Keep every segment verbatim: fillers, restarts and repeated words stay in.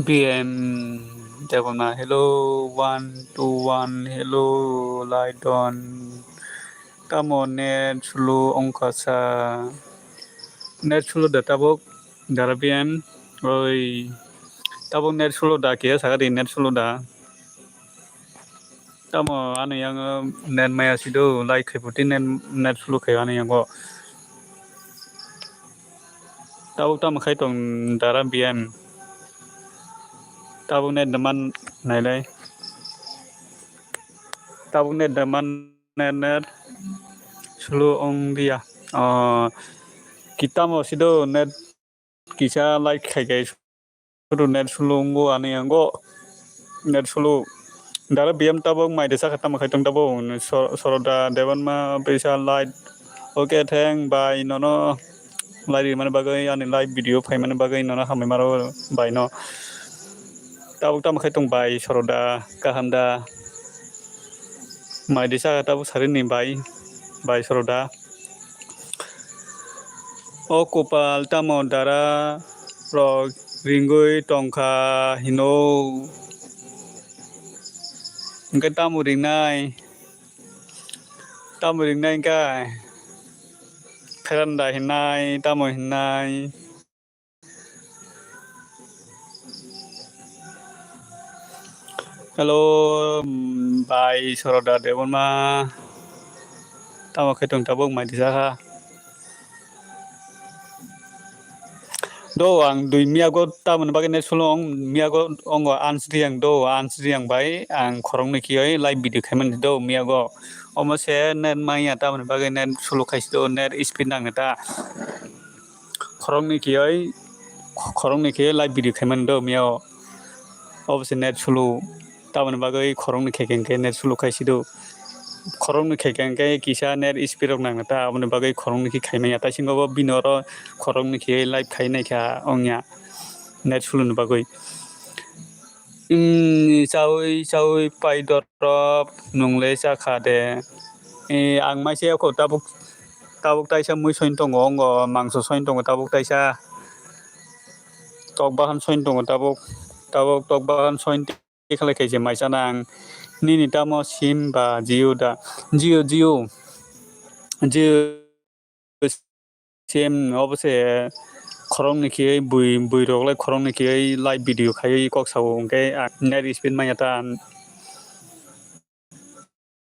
B M Debona, hello, one two one, hello, Laidon. Tamo net slow wngkha sa? Net slow da tabuk, dara B M, oi, tabuk net slow da, kiya sakha di net slow da. Tamo ani yango net maya sido, like khai puti net, net slow khai ani yango. Tabuk tamo khai tong dara B M. Tabuk net man nailai. Tabuk net man net net slow ong dia. Oh, kitamo sido net kisa like khai kai. Suru net sulu wngwi ani yango. Net sulu. Dara B M tabuk mai de sakha tamo khai tong tabuk. Sor-, Soroda Debonma bisa light. Okay, thank bai nono. Light rimani bagwi ani live video phaimani bagwi nono hambai maro bai no. Tabuk tamo khai tong bai Soroda kaham da. Mai de sakha tabuk sarini bai, bai Soroda. O kopal tamo dara rok ringwi tongkha hino. Hwnkhe tamo ringnai? Tamo ringnai hwnkhe? Pheranda hinai, tamo hinai? Hello, mm, bai Soroda Debonma. Tamo khe tong tabuk mai disa kha. Do ang dui miyago tamoni bagwi net sulu ong, miyago ongo ansri ang do, ansri ang bai ang khoroknwi khiyoi live video khaimani do miyago. Omo se net manya tamoni bagwi net sulu khaisi do, net speed nangni ta. Khoroknwi khiyoi, khoroknwi khiyoi live video khaimani do miyago. Obo se net sulu. Tamoni bagwi khoroknwi khe khe net sulu khaisi do. Khoroknwi khe khe kisa net speed rok nangna ta, aboni bagwi khoroknwi khe khaimanya. Taisingo bo bini oro khoroknwi khe live khai naikha wngya net suluni bagwi. Wng chaui chaui pai dorop nwngle chakha de. E, ang maisa yakho tabuk, tabuk taisa mui soin tongo, ongo mangso soin tongo tabuk taisa. Tok bahan soin tongo tabuk, tabuk tok bahan soin. Khalai khaise mai chana ang. Nini tamo sim ba Jio da? Jio, Jio. Jio sim obo se khoroknwi khe bui, bui rok lai khoroknwi khe live video khaiwi kok sao, hwnkhe ang net speed manya ta.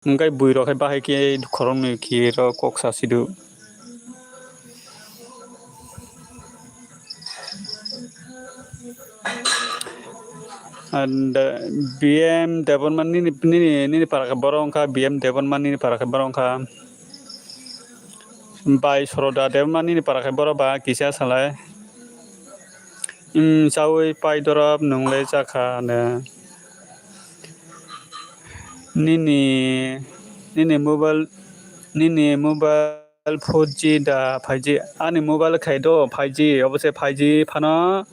Hwnkhe bui rok hai bahai khe khoroknwi khe rw kok sasidu. And, uh, B M Debonma nini, nini, nini para khe borok wngkha, B M Debonma nini para khe borok wngkha. Bai Soroda Debonma nini para khe borok ba kisa salai. Wng chaui pai dorop nwngle chakha ne. Nini, nini mobile, nini mobile four G da five G? Ani mobile khai do five G, obo se five G phano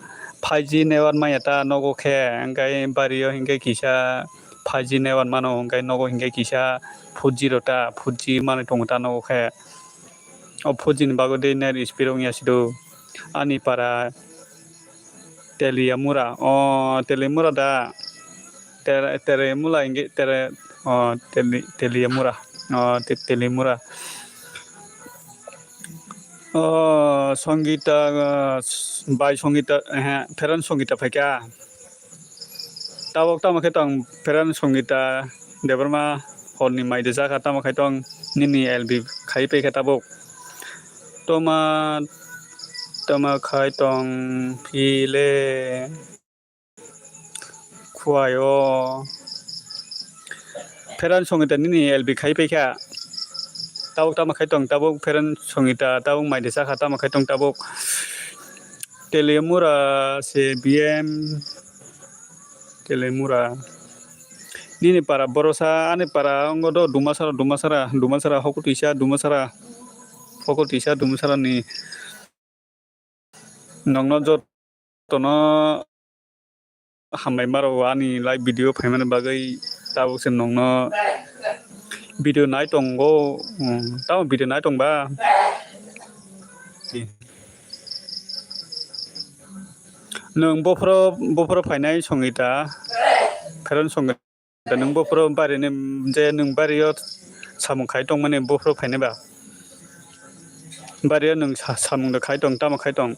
five G network manya ta nogo khe, hwnkhe bario hwnkhe kisa five G network mano, hwnkhe nogo hwnkhe kisa four G rw ta, four G manwi tongo ta nogo khe. O four G ni bagwi de net speed wngya sido. Ani para Teliamura. O Teliamura da. Tere, Teremula inge, Tere, o Teli, Teliamura. O Te-, Teliamura. O Songita, o, bai Songita, ehe, Pheran Songita phaikha. Tabok tamo khe tong Pheran Songita Debbarma horni mai de jakha tamo khai tong nini L B khai paikha tabok. Toma, toma khai tong phile khuaio. Pheran Songita nini L B khai paikha. Tabuk tamo khai tong, tabuk Pherang Songita, tabuk mai de sakha, tamo khai tong, tabuk Telemura se B M Telemura. Nini para borosa, ani para ongo do Dumasara, Dumasara, Dumasara, Hokutwisa, Dumasara, Hokutwisa, Dumasara ni. Nokno jotono hambai maro ani live video phaimani bagwi, tabuk se nokno video nai tongo, um, tamo video nai tongba? Nwng bophoro, bophoro phainai Songita, Pherang Songita. Da nwng bophoro bari ni je nwng bari o samung khai tong mani bophoro phainai ba? Bari o nwng sa-, samung da khai tong, tamo khai tong?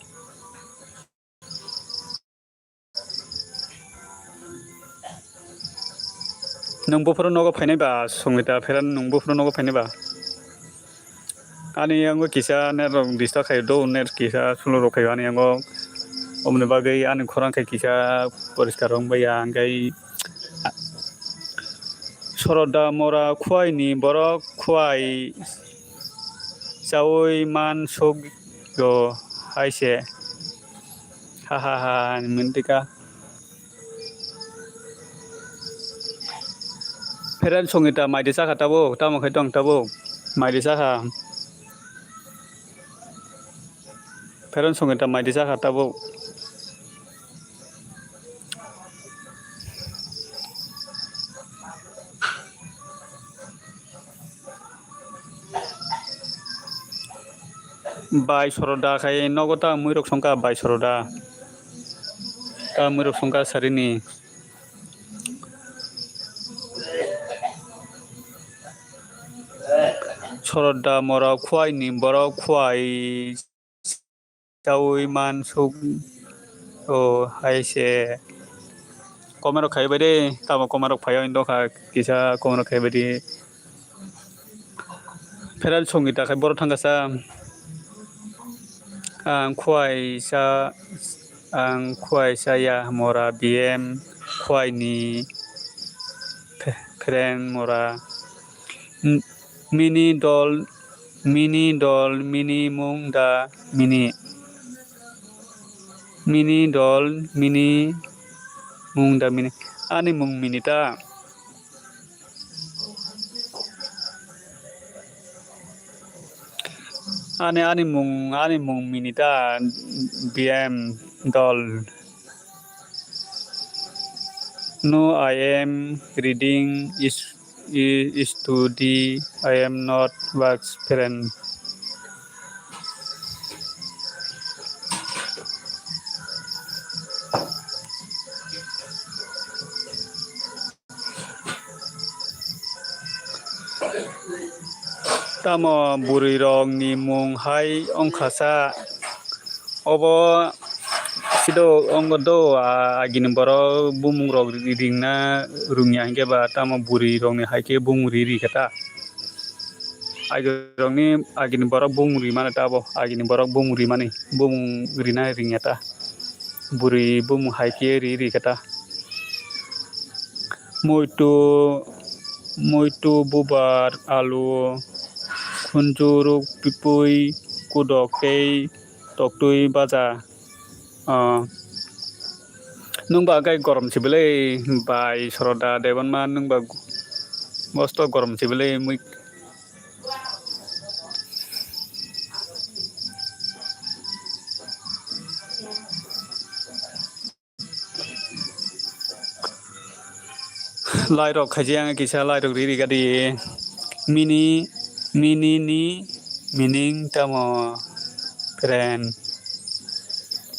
Nwng bophoro nogo phainai ba? Songita Pherang nwng bophoro nogo phainai ba? Ani yango kisa net rok disturb khai do, net kisa slow rok khai ani yango, oboni bagwi ani khorang khai kisa poriskar wng baiya, hwnkhe Soroda mora khuai ni borok khuai chaui man suk yo hai se. Ha ha ha, ni mintika. Pherang Songita mai de sakha tabuk, tamo khai tong tabuk, mai de sakha. Pherang Songita mai de sakha tabuk. Bai Soroda khai nogo ta muirok songkha, bai Soroda. Ta muirok songkha sarini. Soroda mora khuai ni borok khuai chaui man suk o hai se. Comment rok khai bai de, tamo comment rok phai o, indo kha kisa comment rok khai bai de. Pherang Songita khai borok thangkha sa. Ang khuai sa, ang khuai sa ya mora B M khuai ni phe-, pherang mora. M-, mini dol, mini dol, mini mung da mini. Mini dol, mini mung da mini. Ani mung Minita. Ani, ani mung, ani mung Minita, B M dol. No, I am reading is, is study. I am not best friend. Tamo bwrwi rok ni mung hai wngkha sa? Obo sido wngkha do, a-, agini borok bumung rok ri-, ringna rwngya hinkhe ba tamo bwrwi rok ni hai khe bumung ri ri khe ta. Agirokni, agini borok bumung rimani ta abo, agini borok bumung rimani, bumung rina ringya ta. Bwrwi bumung hai khe ri ri khe ta. Muitu, muitu, bubar, alu, khunjuruk, pipui, kudok tei toktui baja. Ah. Nwng ba khe gorom se belai bai Soroda Debbarma, nwng ba mosto gorom se belai mui. Lai rok khaji ang kisa lai rok riri gadi. Mini, mini ni meaning tamo friend.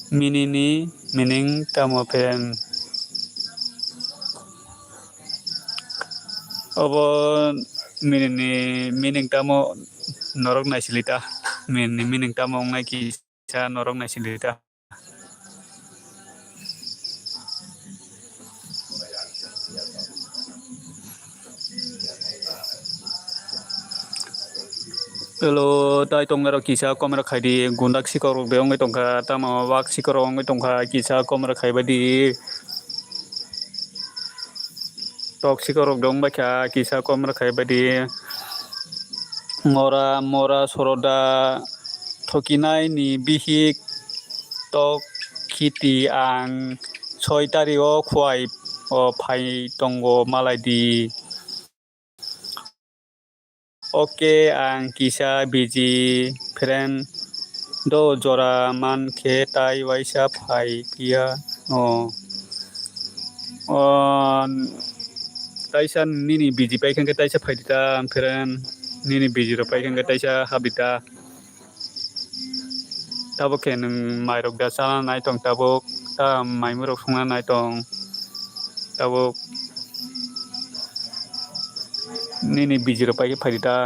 Mini ni meaning tamo friend. Obo mini ni meaning tamo norok naisili ta. Mini ni meaning tamo wngnai kisa norok naisili ta. Hello, tai tongnairok kisa comment rok khaidi, gundak sikorok de wngwi tongkha, tamo wak sikorok wngwi tongkha, kisa comment rok khaibaidi. Tok sikorok de wngbaikha, kisa comment rok khaibaidi. Mora mora soroda thokinai ni bihik tok khiti ang soi tari o khuai o phai tongo malai di. Oke, ang kisa biji friend do jora man khe tai waisa phai phiya no. O, taisa nini biji paikha khe taisa phai di ta, friend. Nini biji rok paikha khe taisa hap di ta. Tabuk khe nwng mairok da chana nai tong tabuk, ta maimui rok songna nai tong tabuk. Nini biji rok paikhe phai di ta.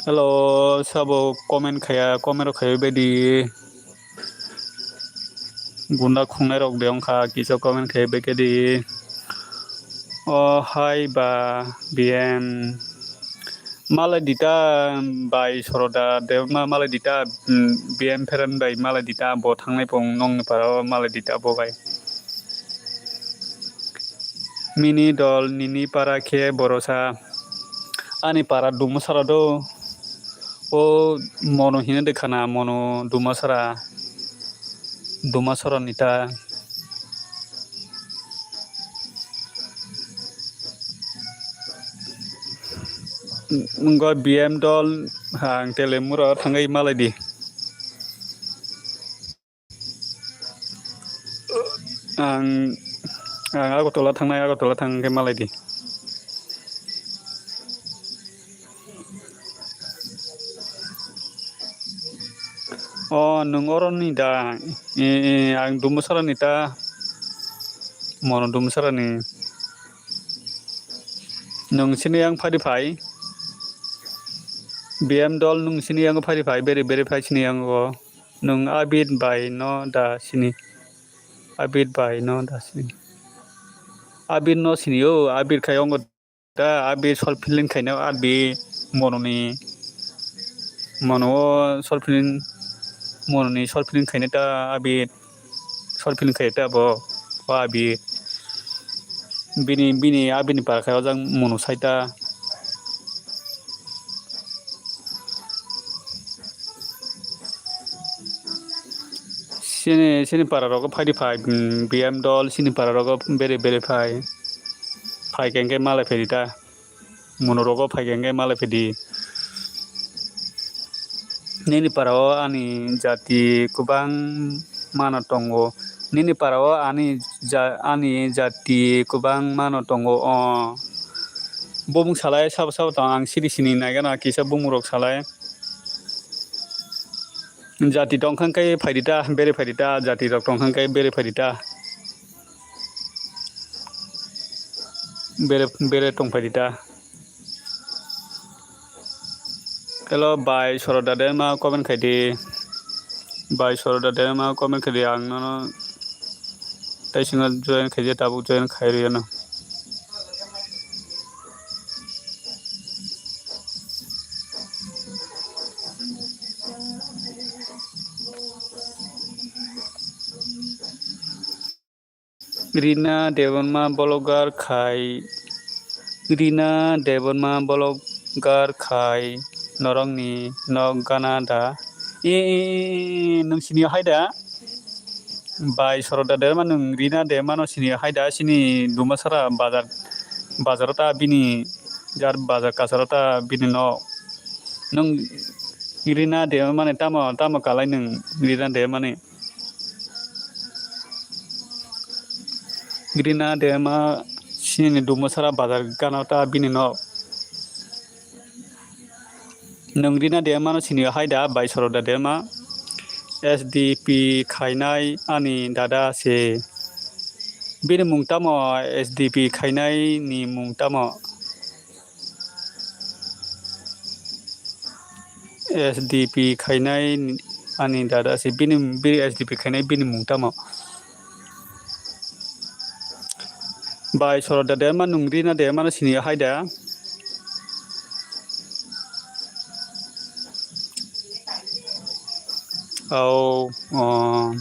Hello, sabo comment khaya, comment rok khaiwi bedi. Gunda khungnai rok de wngkha, kisa comment khe beke di. O hai ba B M. Malai dita bai soroda de ma malai dita, mm, B M friend bai malai dita bo thangnai pung nongni para o malai dita bo bai. Mini dol nini para khe borosa. Ani para Dumasara do. O mono hino de khana mono Dumasara. Dumasara nita. Ngo B M dol ang tele mura thangwi malai di. Ang, ang Agartala thangnai, Agartala thang khe malai di. O, nwng oro ni da? E, e, ang Dumasara ni ta. Mono Dumasara ni. Nwng sini yang phari phai. B M dol nwng sini yang phari phai, beri beri phai sini yang o. Nwng Abid bai no da sini. Abid bai no da sini. Abid no sini o, Abid khai ongo da, Abid short film khaina, Abid mononi, mono o short film, mononi short film khaina ta Abid. Short film khai ta bo, o Abid. Bini, bini, Abid ni para khai o jang mono sai ta. Sini, sini para rogo phai di phai, mm, B M dol, sini para rogo bere, bere phai. Phai khe hwnkhe malai phai di ta. Mono rogo phai khe hwnkhe malai phai di. Nini para o ani jati kwbang mano tongo. Nini para o ani ja-, ani jati kwbang mano tongo. O bumung salai sabo sabo tong ang siri sini naigana kisa bumung rok salai. Jati tong kha khe phai di ta, bere phai di ta, jati rok tong kha khe bere phai di ta. Bere, bere tong phai di ta. Hello, bai Soroda de ma comment khai di. Bai Soroda de ma comment khai di, ang nono tei singo join khai di, tabuk join khai rw ya no. Rina Debbarma vlogger khai, Rina Debbarma vlogger khai norokni nok gana da? E, e, e, e, nwng sini hai da? Bai Soroda Debbarma nwng Rina Debbarma no sini hai da? Sini Dumasara bazar, bazaro ta bini jar bazar kasaro ta bini nok. Nwng Rina Debbarma ni tamo, tamo kalai nwng Rina Debbarma ni? Rina Debbarma sini Dumasara bazar gana ta bini nok. Nwng Rina Debbarma no sini hai da, bai Soroda Debbarma? S D P khainai ani dada se. Bini mung tamo? S D P khainai ni mung tamo? S D P khainai ani dada se, bini, bini S D P khainai bini mung tamo? Bai Soroda Debbarma nwng Rina Debbarma no sini hai da? Au, o,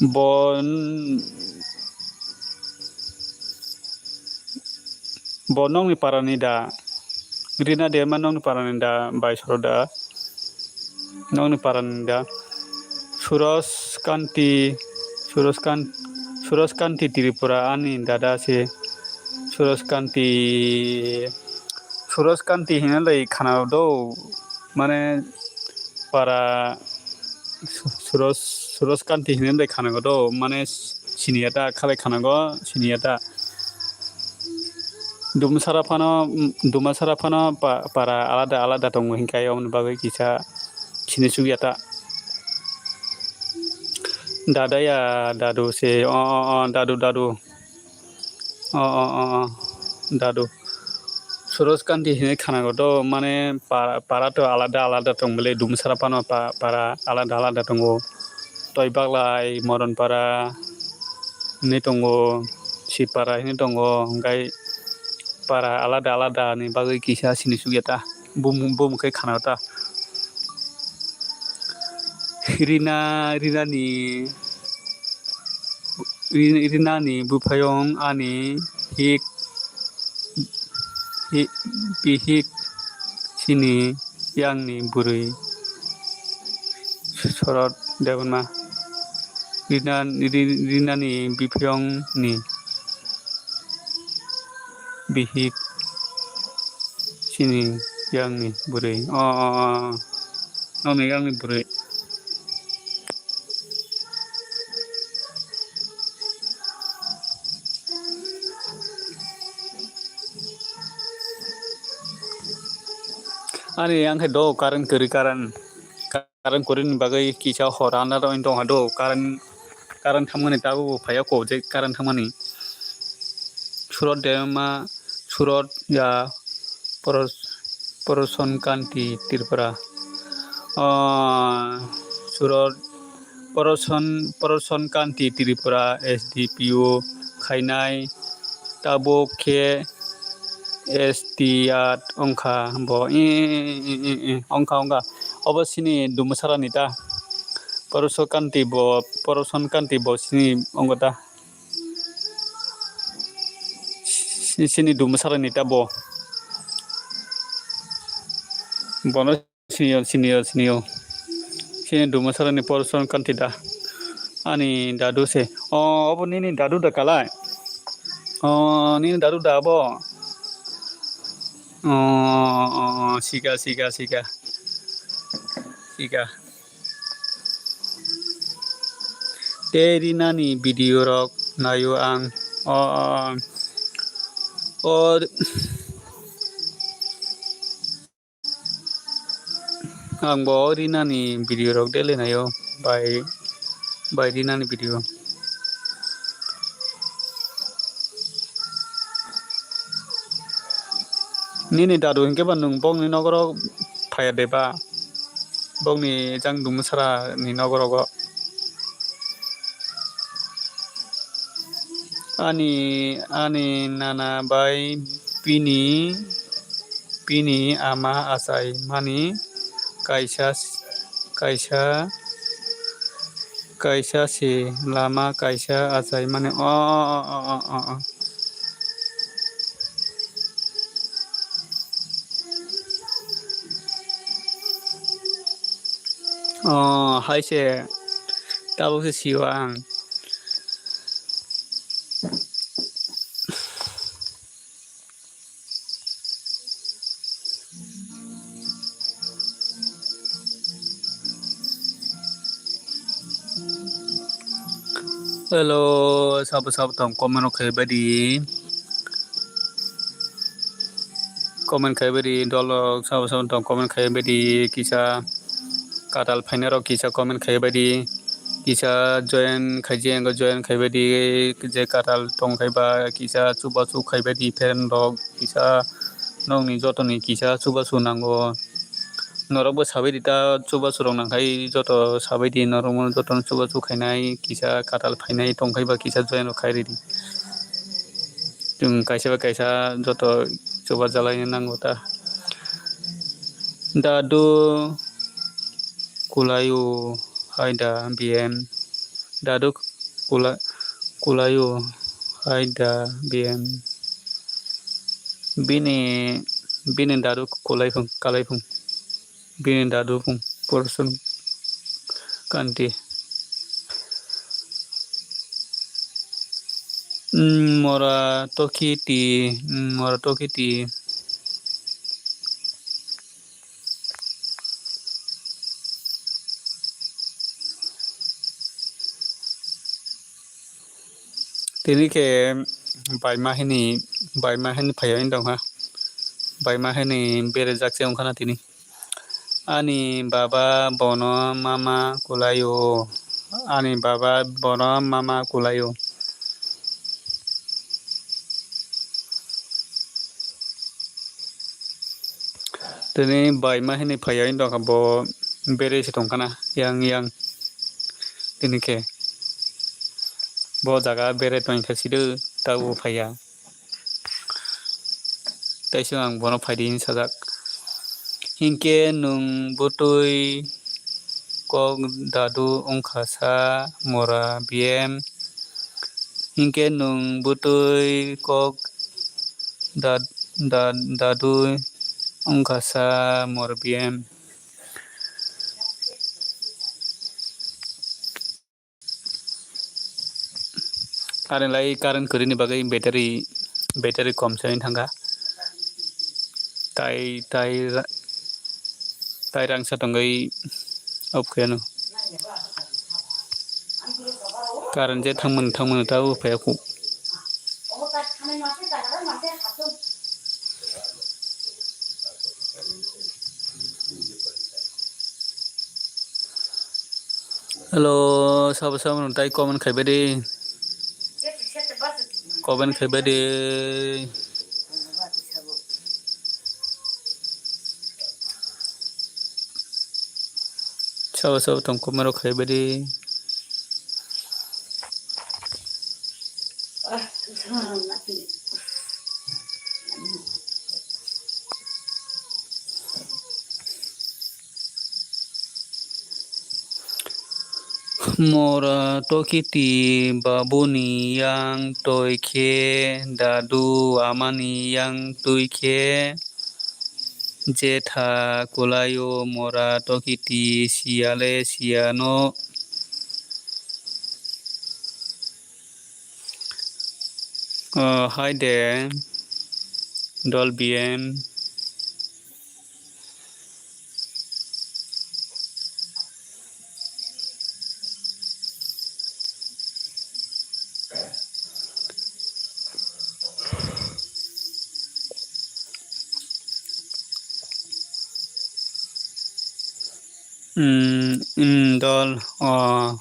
bo, n-, Bo nokni parani da? Rina Debbarma nokni parani da, bai soro da? Nokni parani da? Suraj Kanti, Suraj Kan-, Suraj Kanti Tripura ani dada se. Suraj Kanti, Suraj Kanti hwnwi lai khana do, mane para Su-, Suraj, Suraj Kanti hwnwi lai khana do, mane siniya ta, khalai khana go siniya ta. Dumasara phano, Dumasara phano pa-, para alada alada tongo, hinkhe ayoni bagwi kisa sini sugya ta. Dada ya dadu se, o, o, o, dadu, dadu. O, o, o, o, dadu. Suraj Kanti hinwi khana go do, mane para, para to alada alada tong bwle, Dumasara phano pa-, para alada alada tongo. Toibaglai, Moronpara hinwi tongo, Sipara hinwi tongo, hwnkhe para alada alada ni bagwi kisa sini sugya ta. Bum-, bum khe khana ta. Rina, Rinani, Ri-, Rinani buphayung ani hik, hi-, bihik sini yangni bwrwi Sorot Debbarma. Rina, Ri-, Rinani buphayungni bihik sini yangni bwrwi. O, o, o. Nokni yangni bwrwi. Ani yang khe do current kwrwi, current. Current kwrwini bagwi kisa hor andar wng tongha do, current, current thangmani tabuk bo phaiya kok je current thangmani. Surot Debbarma, Surot ya, Pros-, Proson Kanti Tripura. Ah, Surot Proson, Proson Kanti Tripura S D P O khainai. Tabuk khe S T R wngkha bo, i, i, i, i, wngkha, wngkha. Obo sini Dumasarani ta. Poroso Kanti bo, Poroson Kanti bo sini wngkha ta. Si-, sini Dumasarani ta bo. Bono Senior, senior, senior. Sini Dumasarani Poroson Kanti da. Ani dadu se. O, obo nini dadu da kalai. O, nini dadu da abo. O, o, o, sika, sika, sika. Sika. Tei Rinani video rok naio ang. O, o, o. O, Ang bo Rinani video rok daily naio, bai, bai Rinani video. Nini dadu hinkhe ba nwng bokni nogoro phaiya de ba? Bokni jang Dumasarani nogorogo. Ani, ani nana bai bini, bini ama achai mani kaisa, kaisa, kaisa se lama kaisa achai mani. O, o, o. O, hai se. Tabuk se sio ang. Hello, sabo sabo tong comment rok khai bai di. Comment khai bai di, dol rok sabo sabo tong comment khai bai di, kisa katal phaina rok kisa comment khai bai di, kisa join khai je, join khai bai di, je katal tong khai ba, kisa chubachu khai bai di, friend rok kisa nokni jotoni kisa chubachu nango. Norokbo sabai di ta, chubachu rok nangkhai joto sabai di, norokno jotono chubachu khainai, kisa katal phainai tongkhai ba kisa join rok khai ridi. Chwng kaisa bai kaisa joto chubajalai nango ta. Dadu kulaio hai da B M. Dadu kula-, kulaio hai da B M. Bini, bini dadu kulai phung, kalai phung. Bini dadu phung, Porsun Kanti. Mm, mora tokiti, mm, mora tokiti. Tini khe baima hini, baima hini phaiya wng tongkha. Baima hini berajak se wngkha na tini. Ani baba bono mama kulaio. Ani baba bono mama kulaio. Tini baima hini phaiya wng tongkha bo bere se tongkha na yang yang. Tini khe bo jaga bere tongkha sido tabo phaiya. Teisa ang bono phaidi hinwi sajak. Hinkhe nwng bwtwi kok dadu wngkha sa mora B M. Hinkhe nwng bwtwi kok dad-, dad-, dadu wngkha sa mora B M. Are lai current kwrwini bagwi battery, battery kom se wng thangkha. Tai, tai, tai rangsa tongwi off khe ano. Current je thangmani, thangmani ta off phaiya khu. Hello, sabo sabo nwng tai comment khaibai di. Comment khaibai di. Sabo sabo tong comment rok khaibai di. Mora tokiti babuni yang twi khe dadu amani yang twi khe jetha kulaio mora tokiti siyale siyano. O hai de dol B M. Hmm, hmm, dol, o.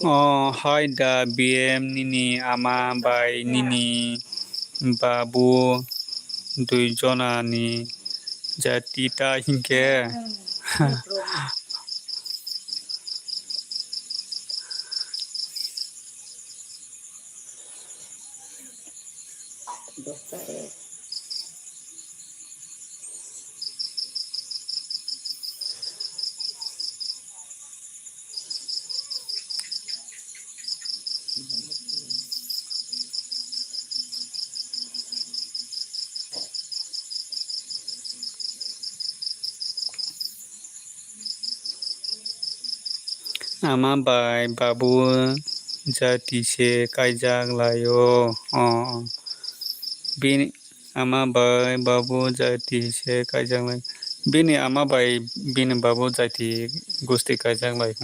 O hai da B M nini ama bai nini babu dui jona ni jati ta hinkhe. Ama bai babu jati se kaijak lai o. O, bini ama bai babu jati se kaijak lai. Bini ama bai bini babu jati gusti kaijak lai.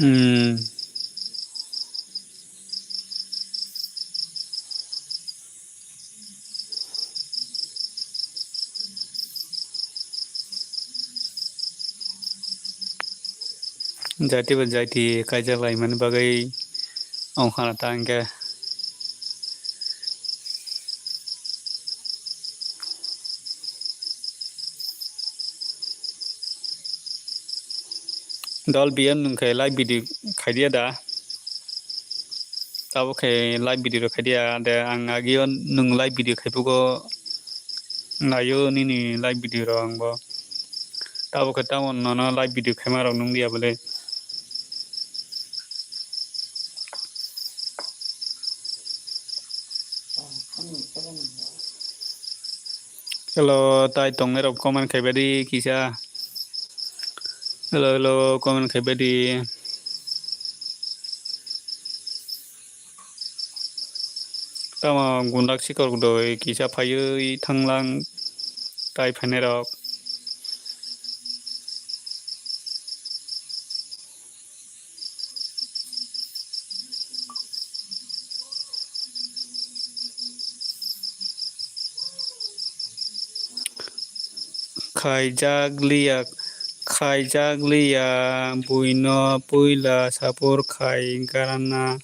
Hmm. Jaiti bai jaiti kaijak laimani bagwi wngkhana ta hinkhe. Dol B M nwng khe live video khaidiya da? Tabuk khe live video rok khaidiya de, ang agio nwng live video khaibugo naio nini live video rok ang bo. Tabuk khe tamo nono live video khaima rok nung diya bole. Hello, tai tongnai rok comment khaibai di kisa. Hello, hello, comment khaibai di. Tamo gundak sikor doi kisa phaiwi thanglang tai phainai rok. Khaijak liya, khaijak liya, buino puila sapur khai garana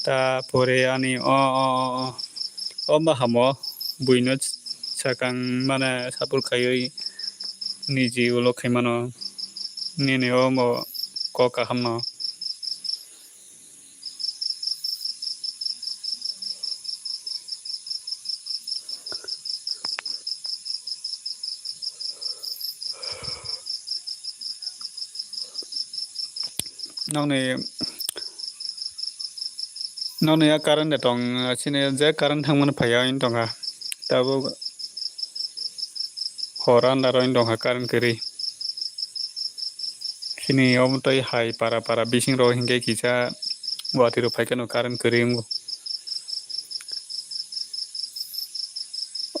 ta pore ani o, o, o, o, o ma hamo buino sakang mane sapur khaiwi niji ulo khaimano nini o mo kok kahamno. Nokni, nokni a current de tong, chini je current thangmani phaiya wng tongkha. Tabuk hor andar wng tongkha current kwrwi. Chini omo twi hai para para bising rok hinkhe kisa watwi rok phai kheno current kwrwi wngo.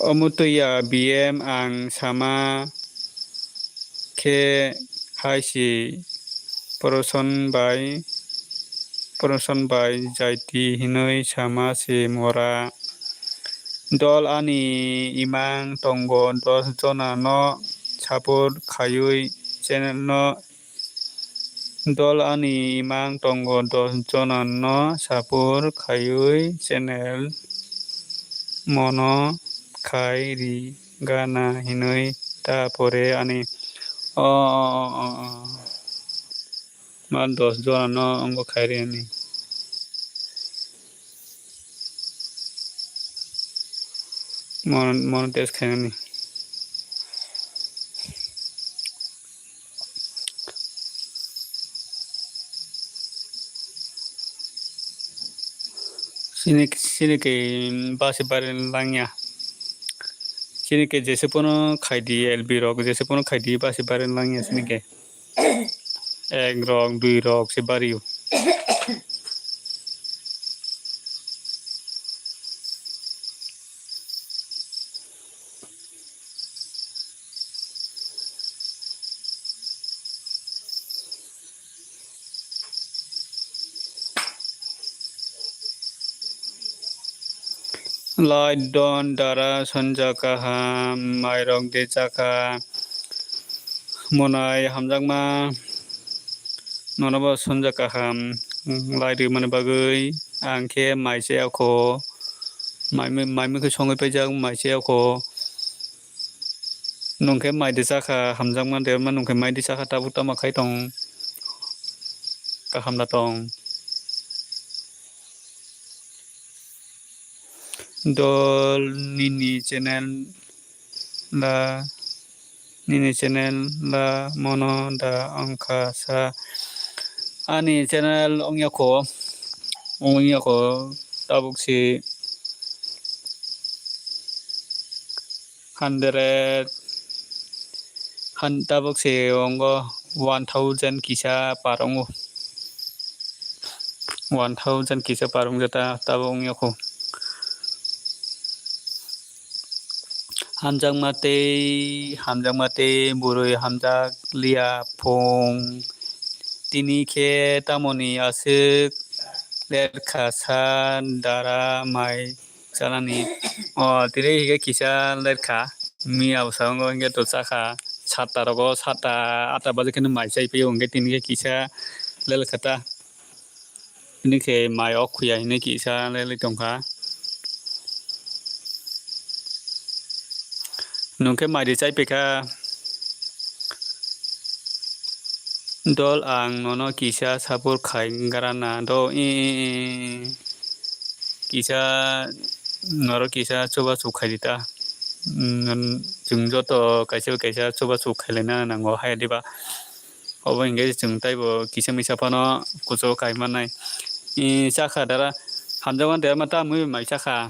Omo twi ya B M ang sama khe hai si proson bai, proson bai jaiti hinwi sama si mora. Dol ani imang tongo dos jona no support khaiwi channel no Dol ani imang tongo dos jona no sapur khaiwi channel mono khai ri gana hinwi ta pore ani o o o o o ma dos jona no ongo khai ri ani. Mon-, monetize khainani. Chini, chini ke basi bari langya. Chini ke jese pono khaidi L B rok, jese pono khaidi basi bari langya chini ke. Ek rok, dui rok se bario. Light don dara sonja kaham, mairok de chakha, monai hamjakma, nonobo sonja kaham, light rwmani bagwi ang khe mai chaya kho, mai, mai mui khe songwi paijak mai chaya kho. Nwng khe mai de chakha, hamjakma de ma nwng khe mai de chakha, tabuk tamo khai tong, kaham da tong. Dol nini channel la, nini channel la mono da wngkha sa. Ani channel wngya kho, wngya kho, tabuk si hundred, han-, tabuk se ongo one thousand kisa par ongo. One thousand kisa par ongya ta, tabuk ongya kho. Hamjakma tei, hamjakma tei bwrwi hamjak liya phung. Tini khe tamoni aswk lerkha sa dara mai chanani. O, tini hwnkhe kisa lerkha. Miya bwsa wngo hwnkhe to chakha. Satta rogo, satta, atta baje kheno mai chai phio hwnkhe tini khe kisa lel kha ta. Hini khe mai ok khuya hini kisa lelwi tongkha. Nwng khe mai ri chai paikha. Dol, ang nono kisa support khai grana do, i, i, i. Kisa norok kisa chubachu khai di ta. Mm, chwng joto kaisa bai kaisa chubachu khailaina nango, hai diba? Obo hinkhe chwng taibo kisa misa phano kuchugo kai mannai. I, chakha dara, hamjakma dera ma ta mui mai chakha.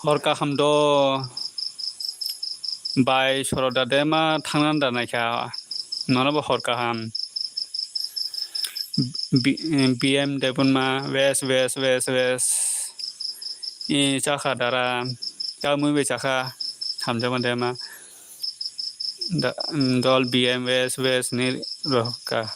Hor kaham do, bai soroda de ma thangna da naikha, nono bo hor kaham. B-, B M Debunma, wes, wes, wes, wes. I chakha dara, ta mui bai chakha, hamjakma dema. Da-, dol B M wes, wes ni rohka.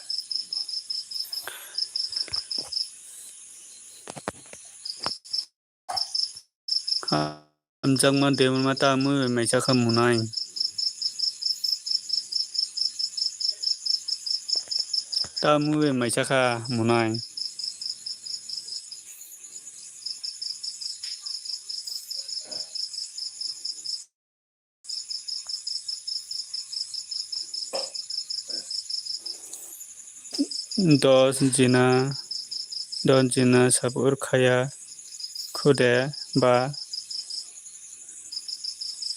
Hamjakma Debunma ta mui bai mai chakha munai. Ta mui bai mai chakha munai. Dos jina, dos jina support khaya khude ba,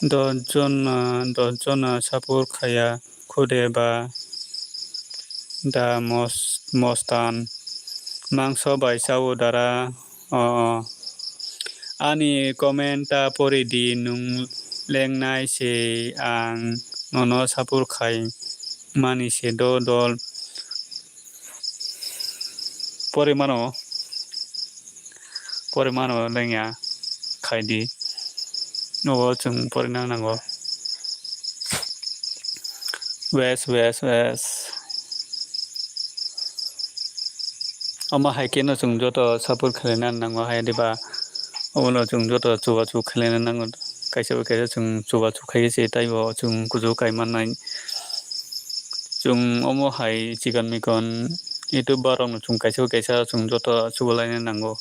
dos jona, dos jona support khaya khude ba, da mos-, mostan mangso bai chao dara. O, o. Ani comment ta pori di, nwng lengnai se ang nono support khai mani se do dol. Pori mano, pori mano lengya khai di. Nogo chwng pori nang nango. Wes, wes, wes. Omo hai khe no chwng joto support khlaina nango hai diba? Omo no chwng joto chubachu khlaina nango. Kaisa bai kaisa chwng chubachu khai se taibo chwng kuchu kai mannai. Chwng omo hai chikon mikon YouTuber rok no chwng kaisa bai kaisa chwng joto chubalaina nango.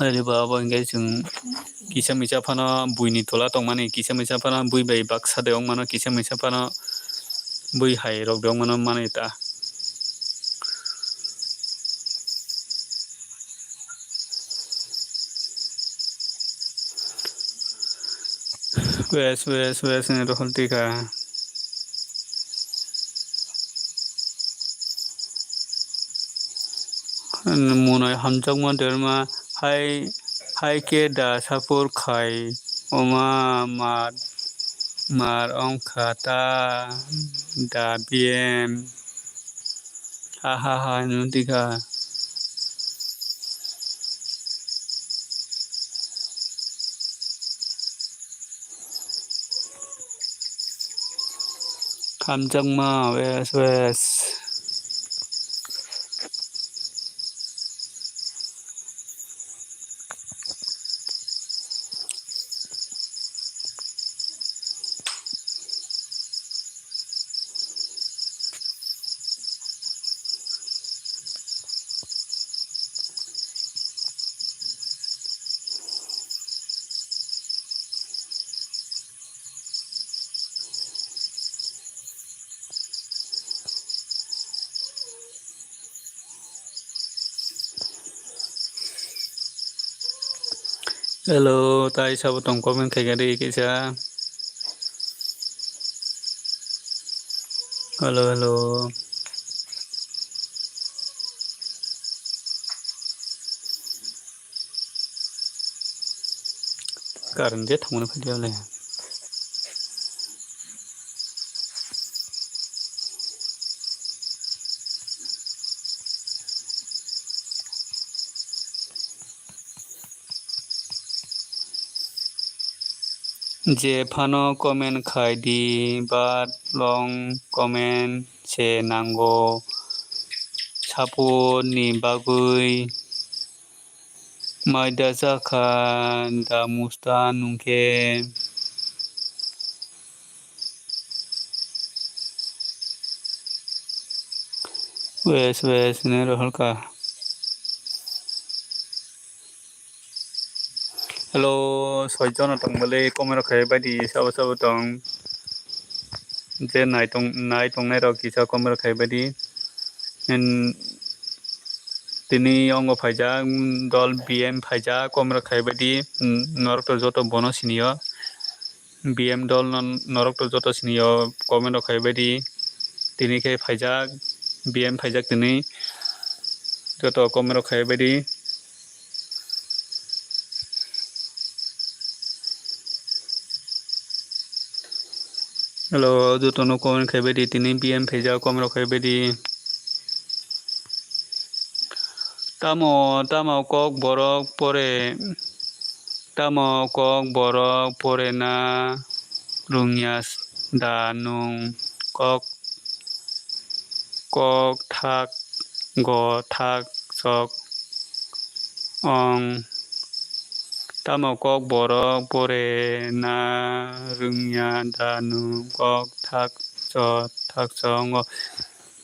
Hai diba abo hinkhe chwng kisa misa phano buini tola tongmani, kisa misa phano bui bai baksa de wng mano, kisa misa phano bui hai rok de wng mano manwi ta. Wes, wes, wes ni rohor tika. Munai hamjakma derma hai, hai khe da support khai oma mar, mar ongkha ta da B M. Ha, ha, ha, nung tika. Hamjakma, wes, wes. Hello, tai sabo tong comment khaikha de kisa. Hello, hello. Current je thangmani phaidi le. Je phano comment khai di, but long comment se nango. Support ni bagwi. Maida chakha da musta nungkhe. Wes wes ne rohol ka. Hello, soi jono tong bole comment rok khai bai di, sabo sabo tong. Je nai tong, nai tongnai rok kisa comment rok khai bai di. En, tini ongo phaijak, mm, dol B M phaijak, comment rok khai bai di. Mm, norok to joto bono sinio. B M dol no norok to joto sinio comment rok khai bai di. Tini khe phaijak, B M phaijak tini. Joto comment rok khai bai di. Hello, joto no comment khai bai di. Tini B M phaijak, comment rok khai bai di. Tamo, tamo kok borok pore, tamo kok borok pore na rungya da nung kok, kok thak go thak sok ong. Tamo kok borok pore na rungya da nung kok thak so thak so ongo.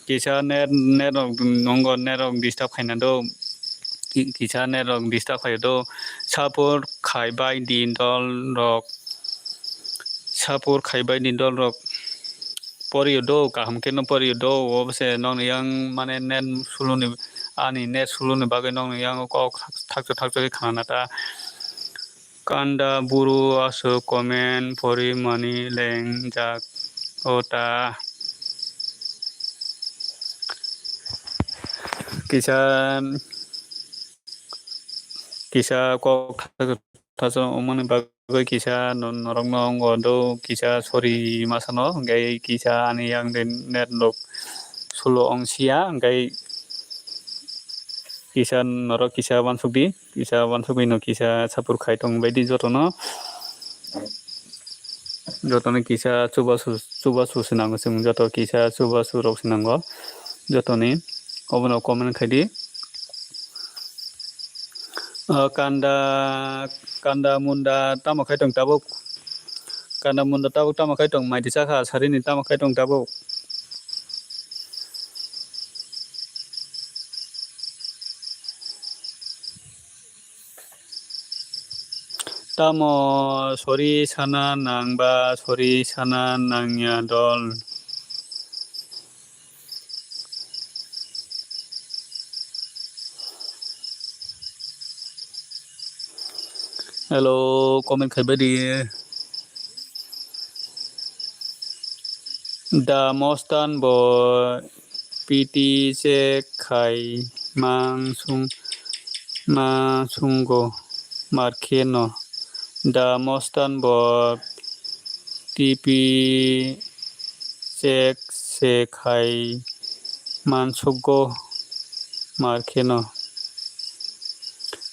Kisa net, net rok nongo, net rok disturb khaina do. Ki-, kisa net rok disturb khaio do. Support khai bai di dol rok. Support khai bai di dol rok. Porio do, kaham khe no porio do. Obose nokni yang mane net suluni, ani net suluni bagwi nokni yang kok thakcho thakcho khe khana ta. Kanda buru aswk comment pori mani lengjak o ta. Kisa, kisa kok thaso wngmani bagwi kisa no-, norokno wngo do kisa sori masano, hwnkhe kisa ani yang de net rok sulo wng siya, hwnkhe kisa norok kisa uansukdi. Kisa uansugwi no kisa support khai tong bai di jotono. Jotono kisa chubachu, chubachu swnango chwng joto kisa chubachu rok swnango jotoni. Obono comment khai di. O kanda, kanda munda tamo khai tong tabuk? Kanda munda tabuk tamo khai tong? Mai di chakha sarini tamo khai tong tabuk? Tamo sori sana nang ba sori sana nangya dol? Hello, comment khai bai di. Da Mostan bo P T check khai mansung, mansungo markhe no. Da Mostan bo T P check se khai mansugo markhe no.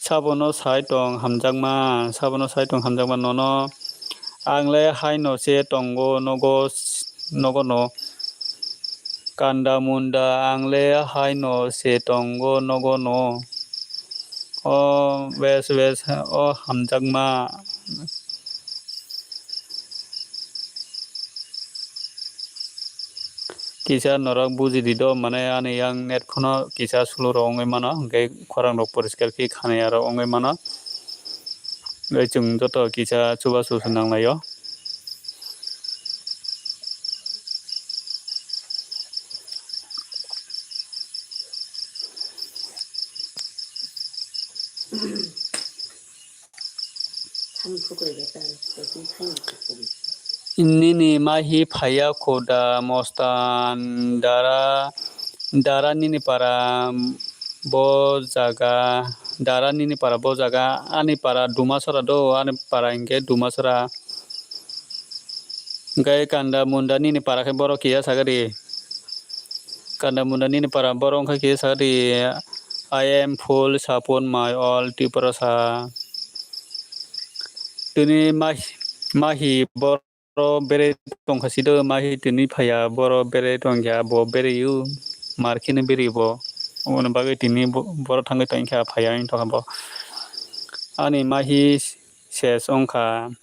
Sabono sai tong hamjakma, sabono sai tong hamjakma nono. Ang le haino se tongo nogo, nogo no. Kanda munda ang le haino se tongo nogo no. O wes wes o hamjakma. Kisa norok buji di do, mane ani yang net phano kisa slow rok wngwi mano, hwnkhe khorang rok poriskar khe khana ya rok wngwi mano. Tei chwng joto kisa chubachu se nang lai o. Nini mahi phaiya kho da Mostan, dara, dara nini para bo jaga, dara nini para bo jaga, ani para Dumasora do, ani para hinkhe Dumasora. Hinkhe kanda munda nini para khe borok kiya sagadi. Kanda munda nini para borok wngkha kiya sagadi, I am full support my all Tiprasa. Tini mahi, mahi boro bere tongkha sido, mahi tini phaiya boro bere tongkha bo bere yu mar khini bere bo. Oboni bagwi tini bo-, boro thangwi tongkha phaiya wngtokha bo. Ani mahi ses wngkha.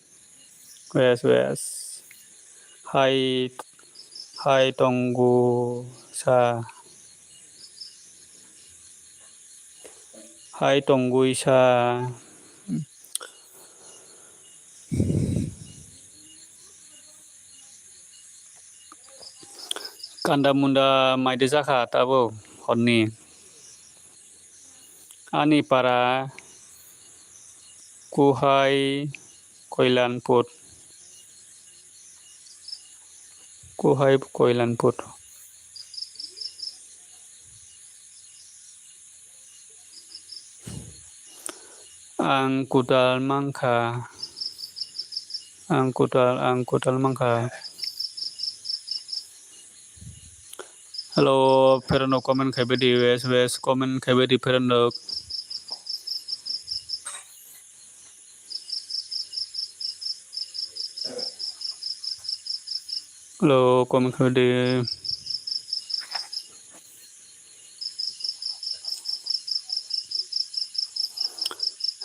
Wes wes. Hai, hai tongo sa. Hai tongwi sa. Kanda munda mai de jakha tabuk horni. Ani para Kuhai Koilanpur. Kuhai Koilanpur. Ang kwtal mankha. Ang kwtal, ang kwtal mankha. Hello, pherano comment khaibai di, wes, wes, comment khaibai di, pherano. Hello, comment khaibai di.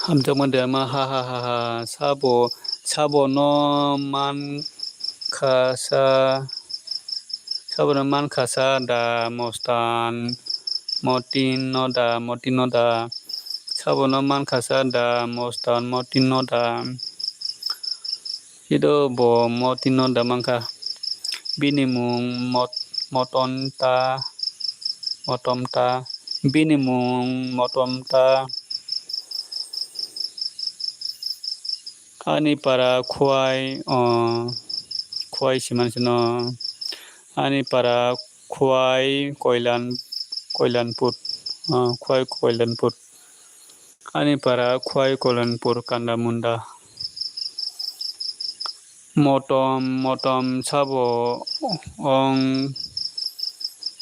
Hamjakma derma, ha, ha, ha, ha. Sabo, sabo no man kha sa, sabo no man kha sa da mostan, motin no da, motin no da. Sabo no man kha sa da mostan, motin no da. Ido bo motin no da mankha. Bini mung mot-, moton ta, motom ta. Bini mung motom ta. Ani para Khwai, o, Khwai siman sino. Ani para Khwai Koilan, Koilanpur, o, Khwai Koilanpur. Ani para Khwai Koilanpur kanda munda. Motom, motom sabo ong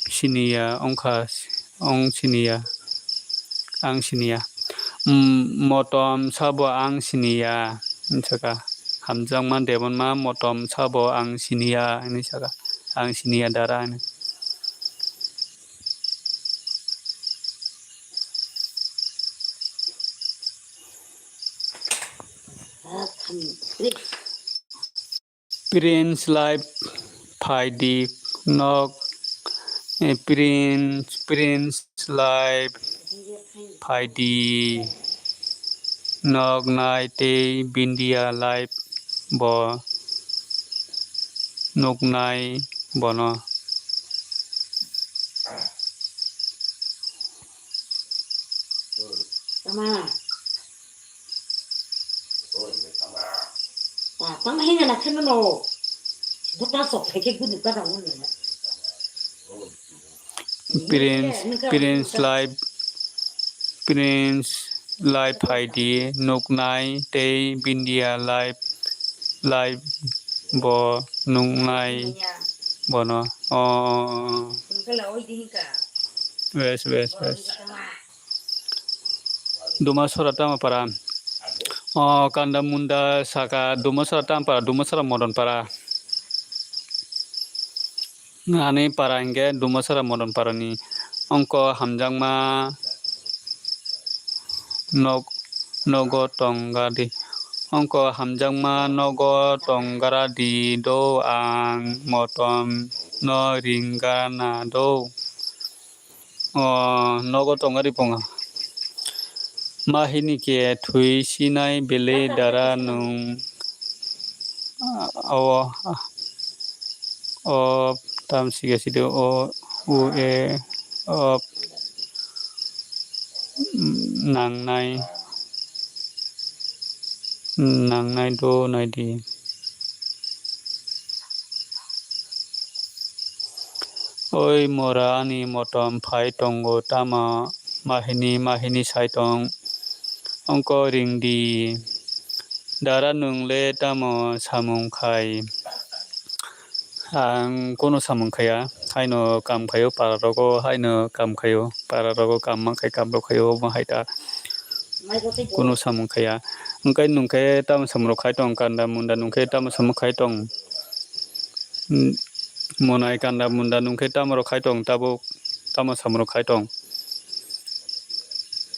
siniya, ongkha, ong siniya, ang siniya. Mm, motom sabo ang siniya, hinwi saka. Hamjakma Debonma motom sabo ang siniya, hinwi saka. Ang siniya dara, hinwi. Prince life phaidi nok, eh, Prince, Prince life phaidi nok nai tei Bindia life bo nuknai bono. Tama. Tama hinga na kheno no. Buta sok theke gunu ka rawo ne. Prince, Prince life, Prince life phaidi nuknai tei Bindia life, life bo nuknai bono. O, o, o, o. Wes, wes, wes. Dumasora tamo para. O kanda munda saka Dumasora tamo para, Dumasora modon para. Ani para hingke Dumasora modon para ni. Ongko hamjakma nok, nogo tongga di. Ongko hamjakma nogo tonggra di do ang motom no ringgana do. O nogo tongari ponga. Mahini ke thui sinai bele dara nung. Awo, o tam siga sido o u e o nangnai, nangnai do nai di. Oi mora ani motom phai tongo tamo mahini mahini sai tong ongko ring di. Dara nung le tamo samung khai? Ang kono samung khaya, haino kam khayo para rogo, haino kam khayo para rogo, kam man khai kam rok khayo obo hai ta. Kono samung khaya. Wngkhe nwng khe tamo samung rok khai tong, kanda munda nwng khe tamo samung khai tong. Monai kanda munda nwng khe tamo rok khai tong, tabuk tamo samung rok khai tong.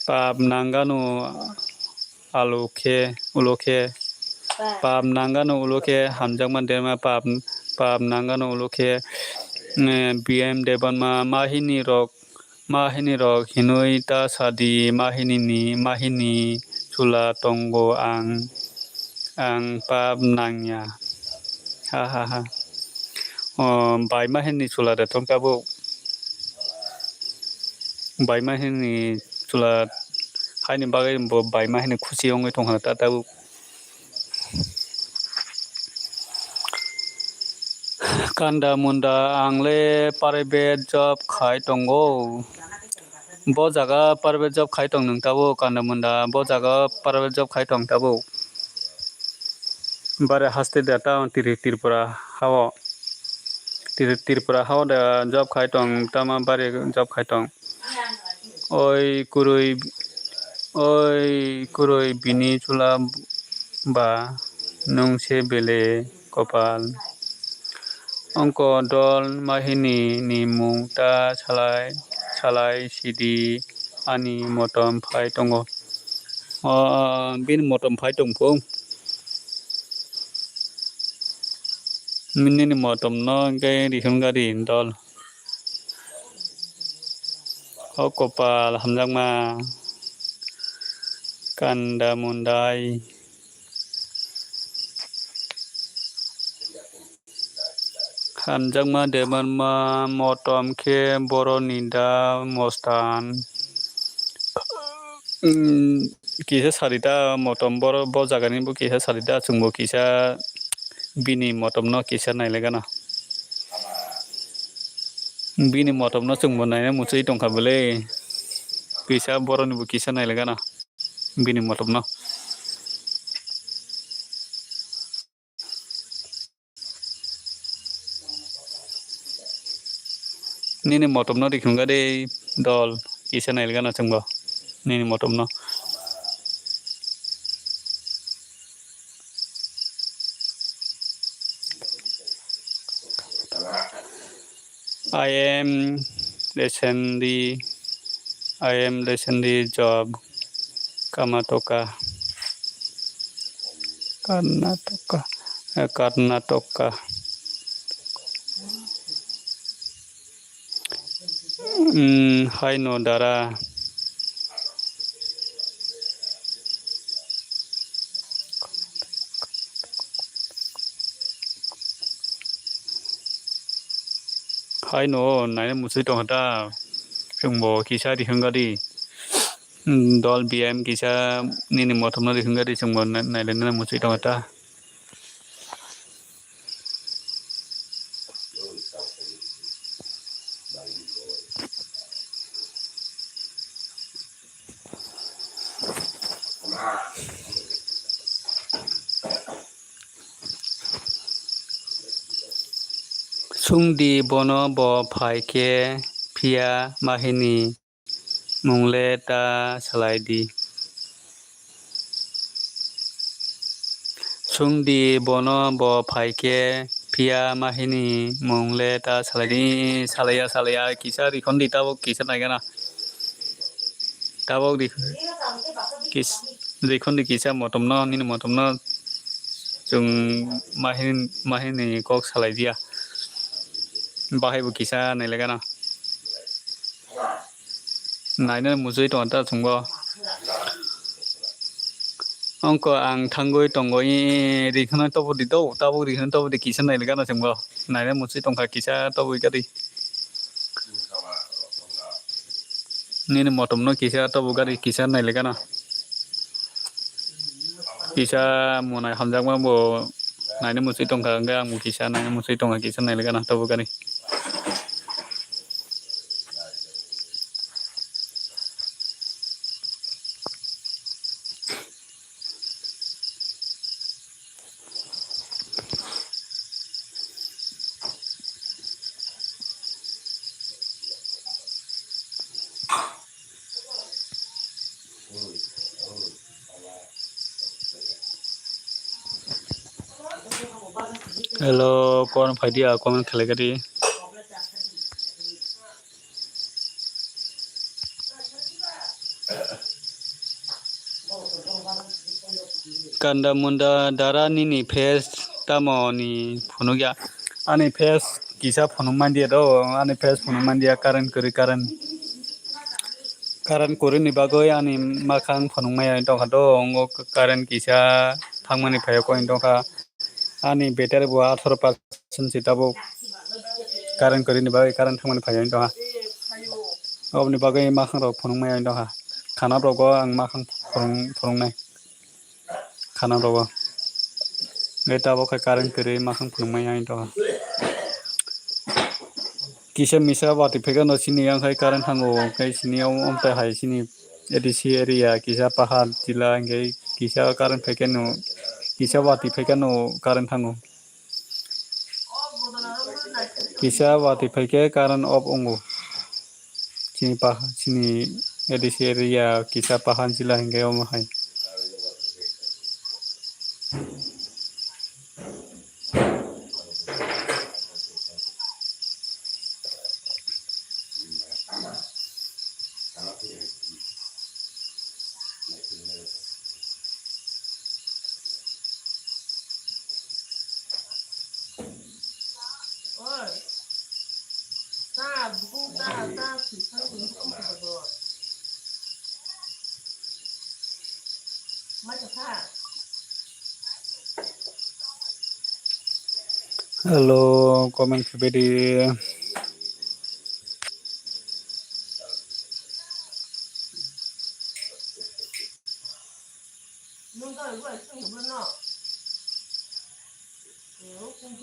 Pap nangano alo khe, ulo khe. Pap nangano ulo khe, hamjakma derma pap, pap nangano ulo khe, eh, B M Debbarma mahini rok Mahini rok hinui ta sadi, mahini ni, mahini chula tongo ang, ang pap nangya. Ha ha ha. O, bai mahini chula de tong tabuk. Bai mahini chula haini bagwi bo bai mahini khusi wngwi tongkha ta tabuk. Kanda munda ang le private job khai tongo. Bo jaga private job khai tong nwng tabuk kanda munda bo jaga private job khai tong tabuk. Bare haste da ta Tri-, Tripura hao. Tri-, Tripura hao da job khai tong tama bare job khai tong. Oi kwrwi, oi kwrwi bini chula ba nwng se bele kopal. Ongko dol mahini ni mung ta salai, salai sidi ani motom phai tongo. O, bini motom phai tong phung. Nini motom no hwnkhe rihun gari dol. O kopal hamjakma. Kanda mundai. Hamjakma Debbarma motom khe boroni da mostan. Kisa sarita motom boro bo jagani bo kisa sarita chwngbo kisa bini motom no kisa nailai gana. Bini motom no chwngbo naina muchwi tongkha bwle. Kisa boroni bo kisa nailai gana bini motom no. Nini motom no rikhum gade dol kisa nailgana chwngbo nini motom no. I am recently, I am recently job Karnataka. Karnataka, eh, Karnataka. Hmm, haino dara. Haino naina muchwi tongkha ta. Chwngbo kisa rihwngadi. Hmm, dol B M kisa nini motomno rihwngadi chwngbo na-, nailainani muchwi tongkha ta. Sungdi bono bo phai khe phiya mahini mung le ta salai di. Sungdi bono bo phai khe phiya mahini mung le ta salai di. Salaiya, salaiya, kisa rikhondi tabuk kisa naigana. Tabuk ri-, kis-, rikhondi kisa motomno, nini motomno chwng mahini, mahini kok salai diya. Bahai bo kisa nailaigana. Naina muchwi tong ta chwngbo. Ongko ang thangwi tongo, i, rikhwna tobo di do, tabuk rikhwna tobo di kisa nailgana chwngbo. Naina muchwi tongkha kisa tobwi gadi. Nini motomno kisa tobo gadi kisa nailgana. Kisa mwnai hamjakma bo naina muchwi tongkha, hwnkhe ang bo kisa naina muchwi tongkha kisa nailgana tobo gadi. Hello, kon phaidi a comment khlai gadi. Kanda munda dara nini face tamo ni phunukya. Ani face kisa phunuk mandia do, ani face phunuk mandia current kwrwi current. Current kwrwini bagwi ani makhang phunukmaya wng tongkha do, wngo current kisa thangmani phaiya koi wng tongkha. Ani battery bo atharo percent se tabuk current kwrwini bagwi current thangmani phaiya wng tongkha. Oboni bagwi makhang rok phunukmaya wng tongkha. Khana rogo ang makhang phunuk-, phunuknai. Khana rogo. Ngai tabuk khai current kwrwi makhang phunukmaya wng tongkha. Kisa misa watwi phaikhe no sini yang khai current thango, khai sini om-, omtai hai sini A D C area kisa pahar jila hingke kisa current phaikhe no kisa watwi phaikhe no current thango. Kisa watwi phaikhe current off wngo. Chini pah-, chini A D C area kisa pahar jila hingke omo hai. Hello, comment khaibaidi.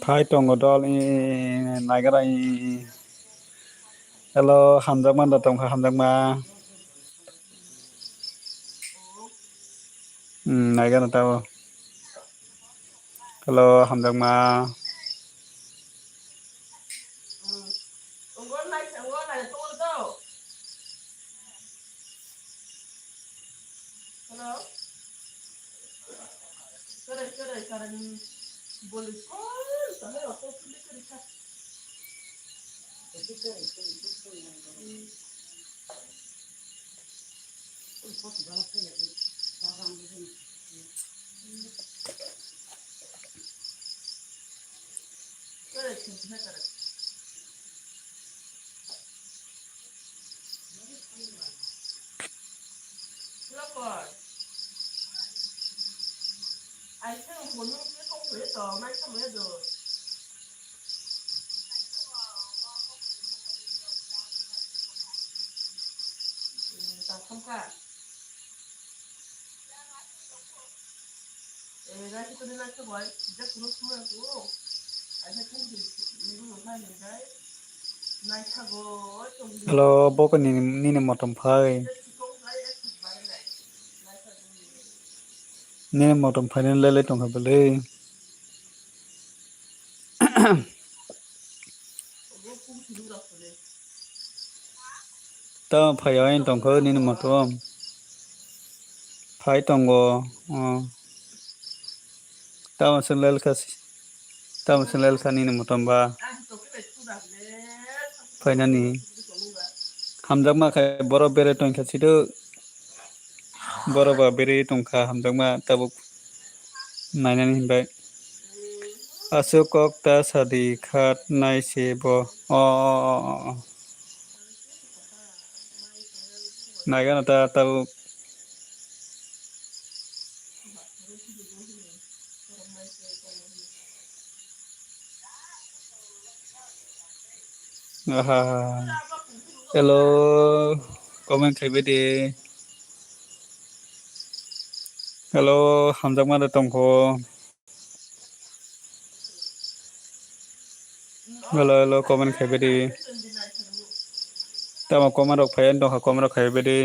Phai tongo dol, i, i, i, naigara, i, i, i. Hello, hamjakma da tongkha, hamjakma. Hmm, naigara tao. Hello, hamjakma. Hello, boko nini, nini motom phai. Nini motom phainani lele tongkha bwlwi. Tamo phai o, ayang tongkha nini motom. Phai tongo, o. Tamo se lelkha si-, tamo se lelkha nini motom ba. Phainani. Hamjakma khe borok berai tongkha sido. Borok ba berai tongkha hamjakma tabuk nainani hinbai. Aswk kok ta sadi khat nai se bo. O, o, o, o, o. Naigano ta tabuk. Aha. Hello. Comment khaibai de. Hello, hamjakma da tongkho. Hello, hello, comment khaibai di. Tamo comment rok phaiya tongkha, comment rok khaibai di.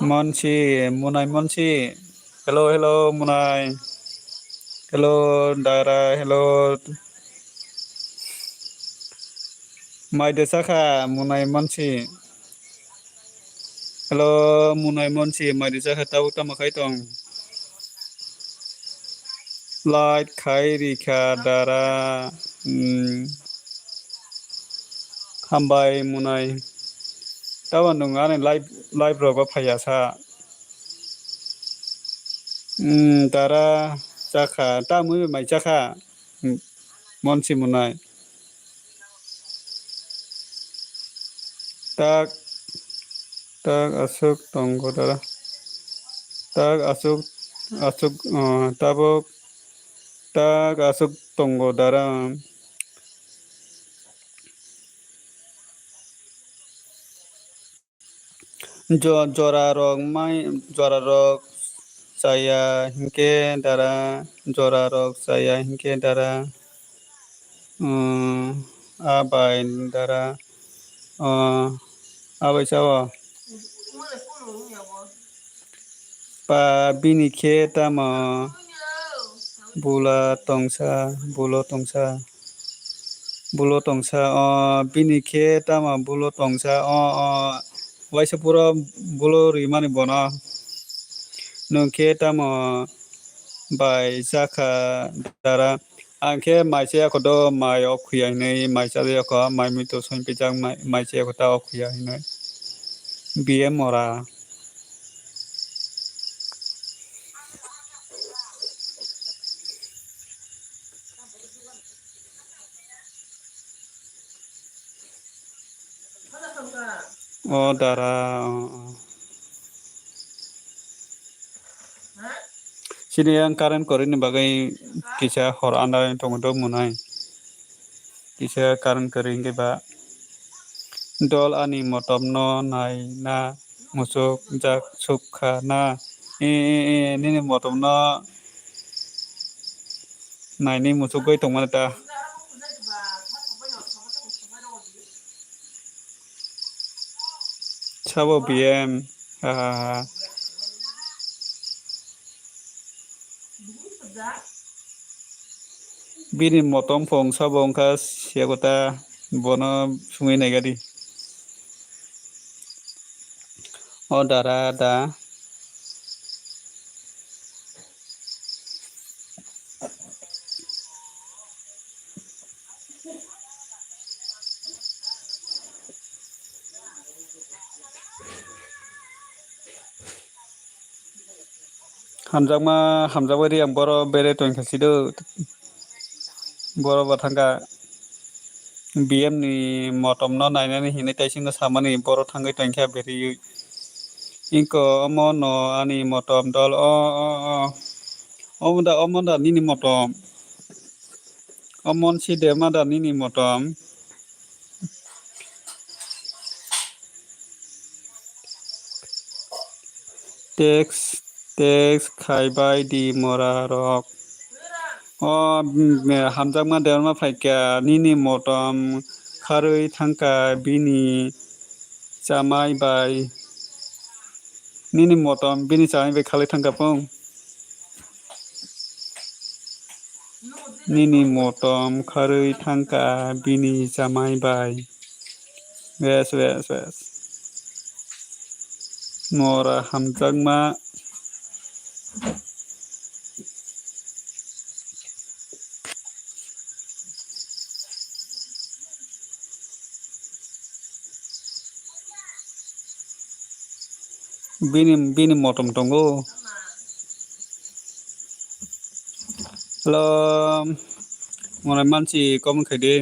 Monsi, Munai Monsi. Hello, hello, Munai. Hello, Dara, hello. Mai de sakha, Munai Monsi. Hello, Munai Monsi, mai de sakha, tabuk tamo khai tong. Like khai rikha, Dara. Hmm. Hambai, Munai. Tamo nwng ani live, live rogo phaiya sa. Hmm, Dara chakha, tamwi mai chakha. Hmm. Monsi mwnai. Tak, tak aswk tongo dara. Tak aswk, aswk, ah, tabuk, tak aswk tongo dara. Jo-, jorarok mai, jorarok chaya hinkhe dara, jorarok chaya hinkhe dara, um, a bai dara, uh, a bai sao. Pa bini khe tamo bula tongsa, bulo tongsa, bulo tongsa, o bini khe tamo bulo tongsa, o, o waisa puro bulo rimani bono. Nwng khe tamo bai jakha dara. Ang khe mai chaya kho do, mai ok khuya hinwi, mai chaya kho, mai mui to songpijak, mai, mai chaya kho ta ok khuya hinwi. B M Mora. O dara, o, o. Chini yang current kwrwini bagwi kisa hor andar tongo do mwnai. Kisa current kwrwi hwnkhe ba dol ani motomno naina muchuk jak sukha na. E, e, e, nini motomno nainwi muchugwi tongmani ta. Sabo B M, ah. Bini motom phung sabo wngkha siyakota bono sungwi naigadi. O dara da. Hamjakma, hamjakma ri ang boro bere tongkha sido. Boro bo thangkha. B M ni motom no nainani hinwi taisingo samani boro thangwi tongkha beriwi. Ingko omo no ani motom dol o, o, o. Omo da, omo da nini motom. Omo si de ma da nini motom. Text, text khai bai di mora rok. O, mm, hamjakma debma phaikha, nini motom kharwi thangkha bini chamai bai. Nini motom bini chamai bai khalwi thangkha phung. Nini motom kharwi thangkha bini chamai bai. Wes, wes, wes. Mora hamjakma. Bini, bini motom tongo. Hello, mwnai mansi comment khai di.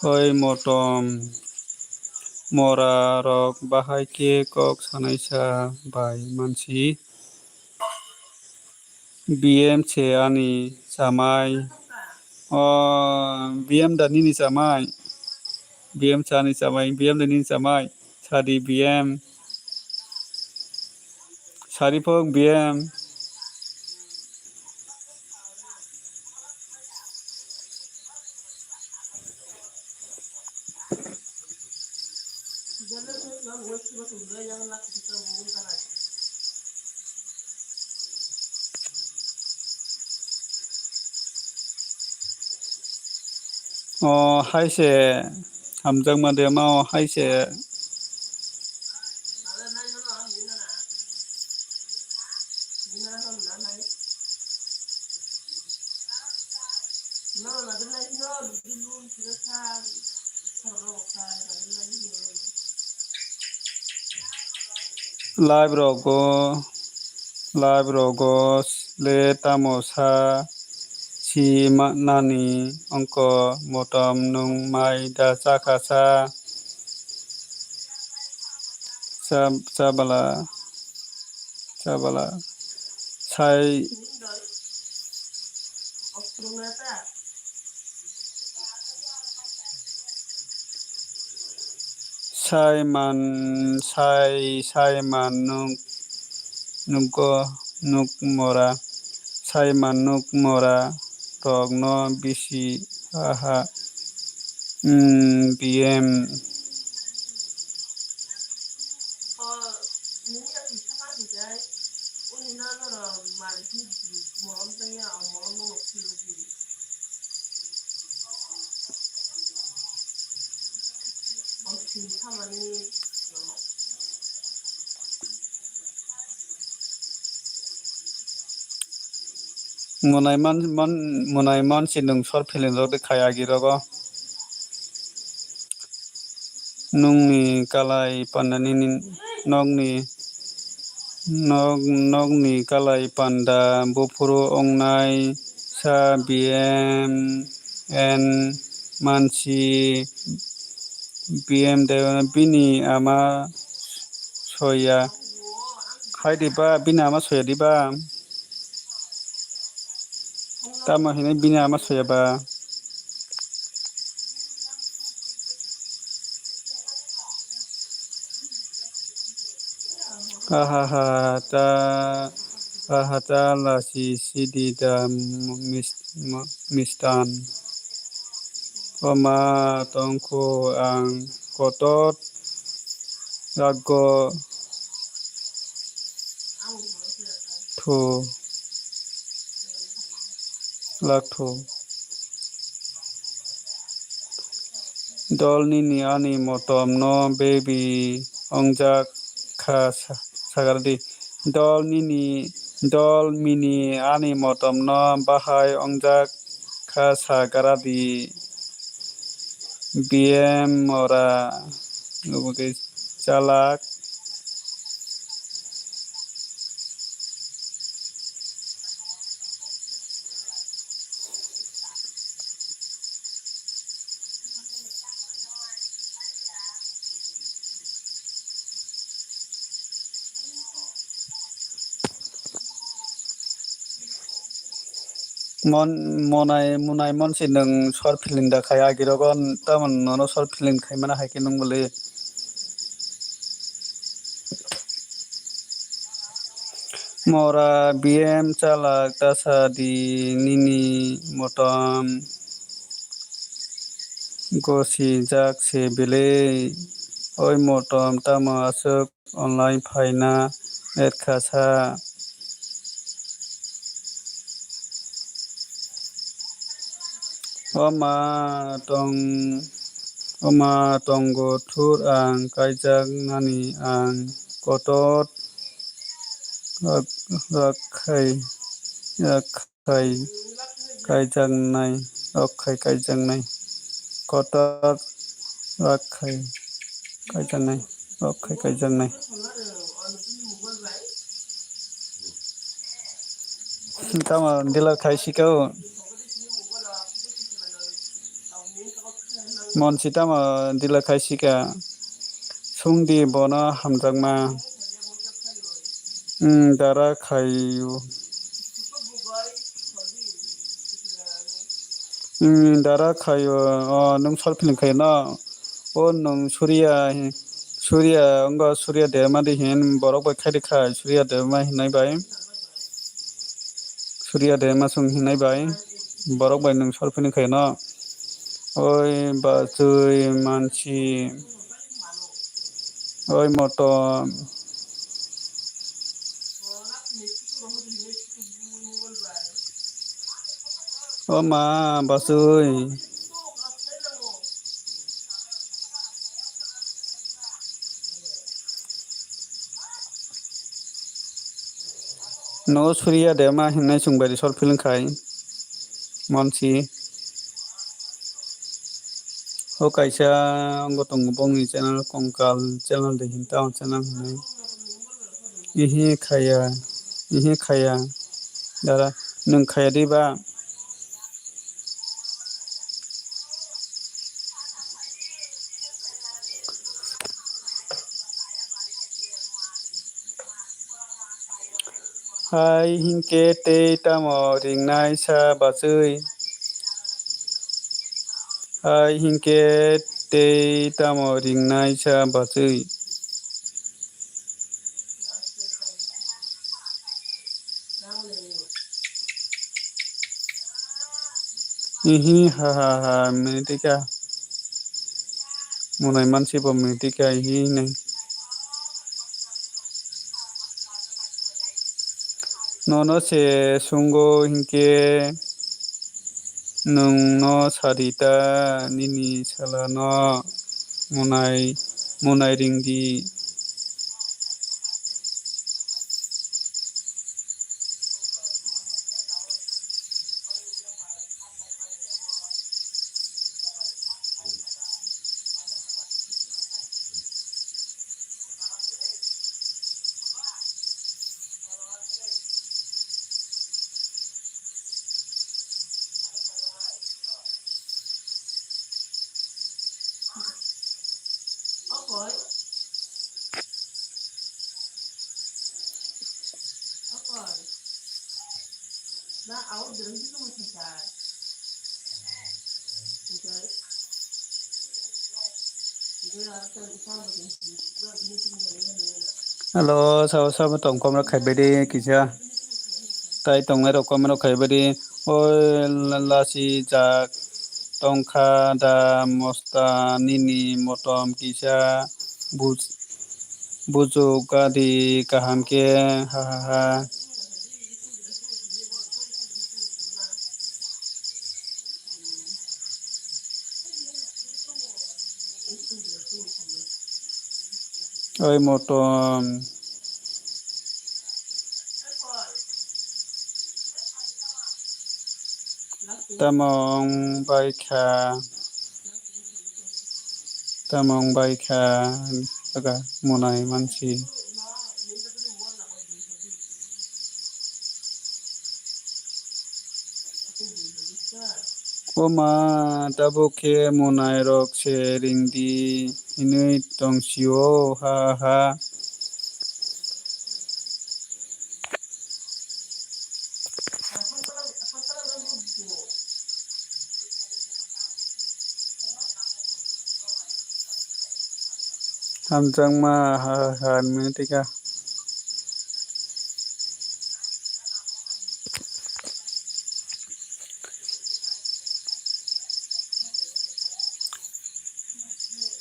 Oi motom, mora rok bahai khe kok sanai sa bai mansi. B M se ani chamai. O, B M da nini chamai. B M se ani chamai, B M da nini chamai. Sadi B M. Sadi phok B M. O hai se, hamjakma de ma o hai se. Live rogo, live rogo le tamo sa, si ma-, nani ongko motom nwng mai da chakha sa, sa, chabala, chabala, sai, Saiman, sai, saiman nuk, nukgo, nuk mora, saiman nuk mora rokno bisi aha, mm, B M. Monai man, man, monai man si nwng short film rok de khai agi rogo. Nwngni kalai panda nini nokni nok, nokni kalai panda buphuru ongnai sa B M N mansi B M de bini ama soya khai diba, bini ama soya diba. Tamo hinwi bini ama soya ba. Ahaha ta, ahaha ta lasi sidi da mis-, ma-, mistan. O ma tongkhu ang kotor rago thu lakthu. Dol nini ani motom no baby ongjak kha sa-, sagardi. Dol nini, dol mini ani motom no bahai ongjak kha sagardi. B M ora nubugwi chalak. Mon, monai, monai monsi nwng short film da khai agi rogo, tamo nono short film khai mana hai khe nwng bole. Mora B M chalak tasa di nini motom gosi jak se belai. Oi motom tamo aswk online phaina erkha sa. O ma tong, o ma tongo thur ang kaijak nani ang kotor rak-, rakkhai, rakkhai kaijaknai, rokkhai kaijaknai, kotor rakkhai kaijaknai, rokkhai kaijaknai. Tamo dealer khai sika o. Mon si tamo dealer khai sika. Sungdi bono hamjakma. Hmm, dara khaio. Hmm, dara khaio. O, nwng short film khaio no? O nwng Suriya, Suriya, wngkha Suriya Debbarma di hin borok bai khaidi kha, Suriya Debbarma hinai bai. Suriya Debbarma song hinai bai. Borok bai nwng short film khaino. Oi bachwi mansi. Oi motom. O ma bachwi. No Suriya Debbarma hinai chwng bai short film khai. Monsi. O kaisa wngbo tongo bongni channel Kongkal channel de hinta o channel hinai. Ihi khaya, ihi khaya. Dara nwng khaya di ba? Hai hinkhe tei tamo ringnai sa bachwi? Hai hinkhe tei tamo ringnai sa bachwi? Ihi ha ha ha mwnwi twi kha. Mwnai mansi bo mwnwi twi kha ihi hinwi. Nono se sungo hinkhe nwng no sadi ta nini salano mwnai mwnai ringdi. Hello, sabo sabo tong komrok khaibadi kisa. Tai tongnai rok komrok khaibadi. Oi lasi jak tongkha da mosta nini motom kisa buj-, bujuk gadi kaham khe ha ha ha. Oi motom. Tamo wng bai kha. Tamo wng bai kha. Aga mwnai mansi. O ma, tabuk khe mwnai rok se ringdi hinwi tong sio, ha ha. Hamjakma ha ha hinwi twi kha.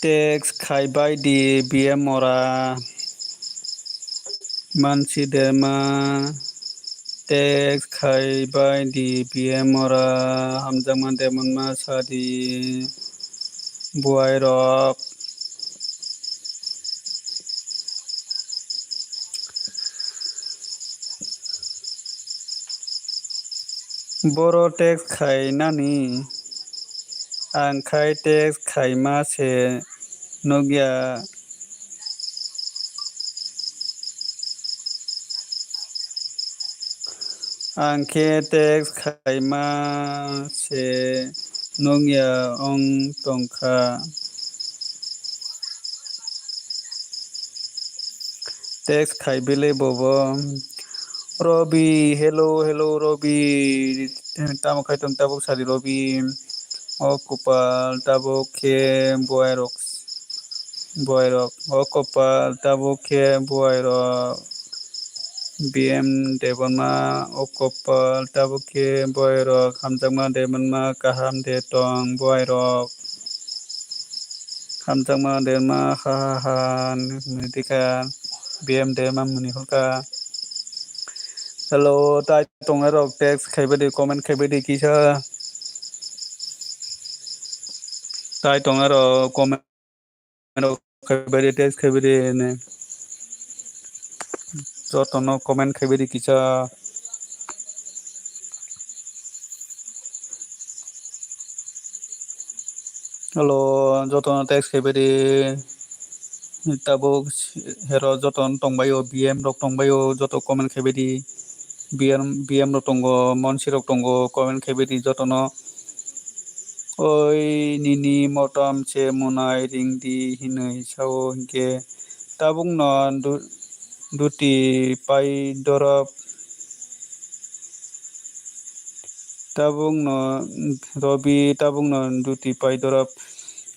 Text khai bai di B M ora. Mansi derma text khai bai di B M ora. Hamjakma de manma sa di buai rok. Boro text khai nani, ang khai text khai ma se nukya. Ang khe text khai ma se nukya wng tong kha. Text khai bile bobo. Robi, hello, hello, Robi. Tamo khai tong tabuk sadi Robi. O kopal tabuk khe buai rok, buai rok. O kopal tabuk khe buai rok. B M Debbarma, o kopal tabuk khe buai rok. Hamjakma de manma kaham de tong buai rok. Hamjakma derma ha ha ha hinwi twi kha. B M derma mwnwi hor kha. Hello, tai tongnai rok text khai bai di, comment khai bai di kisa. Tai tongnai rok comment rok khai bai di, text khai bai di ne. Jotono comment khai bai di kisa. Hello, jotono text khai bai di. Tabuk hero jotono tong bai o, B M rok tong bai o, joto comment khai bai di. B M, B M rok tongo, monsi rok tongo, comment khai bai di jotono. Oi nini motom se mwnai ring di hinwi sao hinkhe tabukno du-, duti pai dorop Tabuk no Robi, tabuk no duty pai dorop.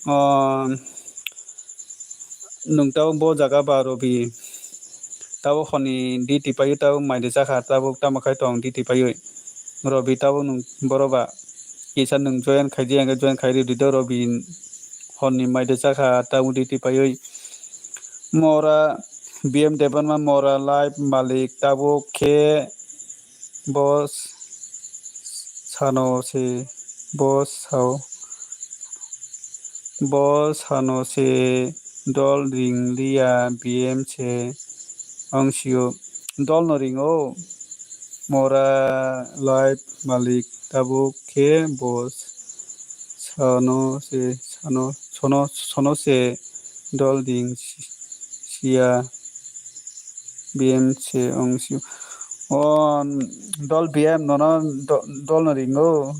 O, nwng tabuk bo jaga ba Robi. Tabuk honi duty paiwi tabuk mai de chakha, tabuk tamo khai tong duty paiwi. Robi tabuk nwng boro ba. Kisa nwng join khai di, hwnkhe join khai rwdi do Robi honni mai de chakha, tabuk duty paiwi. Mora B M Debbarma mora live malik tabuk khe bo sano se bo sao bo sano se dol ring liya B M se wng sio dol no ringo mora live malik tabuk khe bo sano se sano sono sono se dol ring siya. B M se wng si o dol B M nono do- dolno ringo.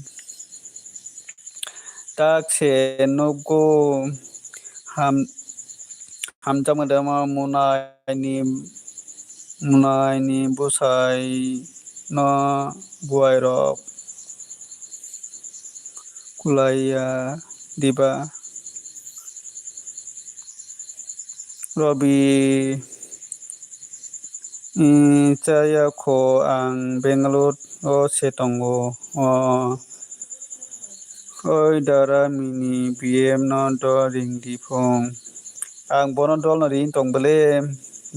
Tak se nugo ham hamjakma dema munaini munaini bwsai no buai rok kulaiya diba. Robi, chaya kho ang Bangalore o se tongo. O, oi dara mini B M no dol ring di phung. Ang bono dol no ring tong bele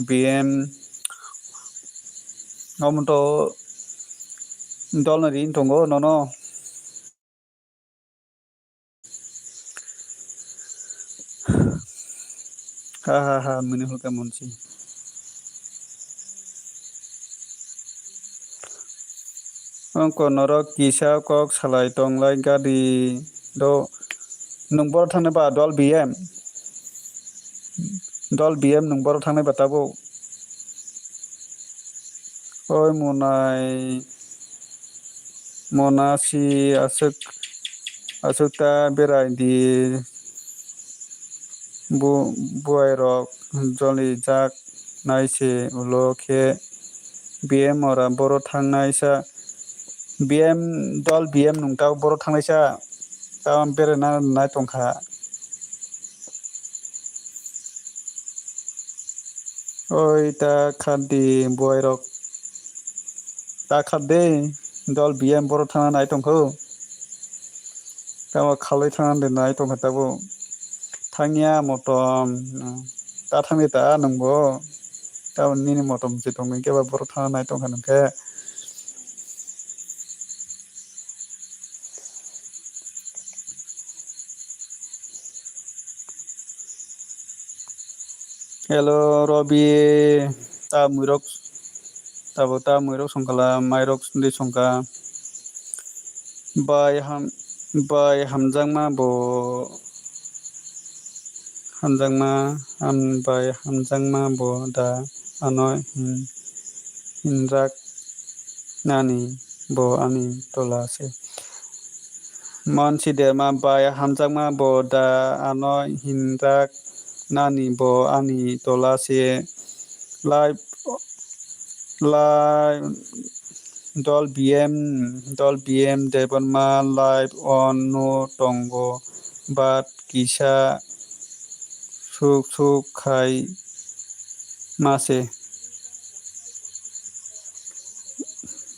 B M omo to dol no ring tongo nono. Ha ha ha mini hulka monsi. Ongko norok kisa kok salai tonglai gadi do nwng boro thangni ba dol B M dol B M nwng boro thangni ba tabuk. Oi monai monasi aswk aswk ta berai di bu buai rok joli jak nai se ulo khe B M ora boro thang nai sa B M dol B M nwng ta boro thang nai sa ta bere na nai tong kha. Oi ta khat di buai rok ta khat de dol B M boro thang nai tong kho. Tamo khalwi thangna de nai tongkha tabuk. Thangya motom, ta thangdi ta nwngbo. Tamo nini motom se tongwi khe ba borok thangna nai tongkha nwngkhe. Hello, Robi, ta muirok, tabo ta muirok songkhala, mairok songdi songkha. Bai ham-, bai hamjakma bo, hamjakma, ham-, bai hamjakma bo da ano hin-, hinrak nani bo ani tola se. Mansi derma bai hamjakma bo da ano hinrak nani bo ani tola se. Live, live, dol B M, dol B M Debbarma live on no tongo, but kisa suk suk khai mase.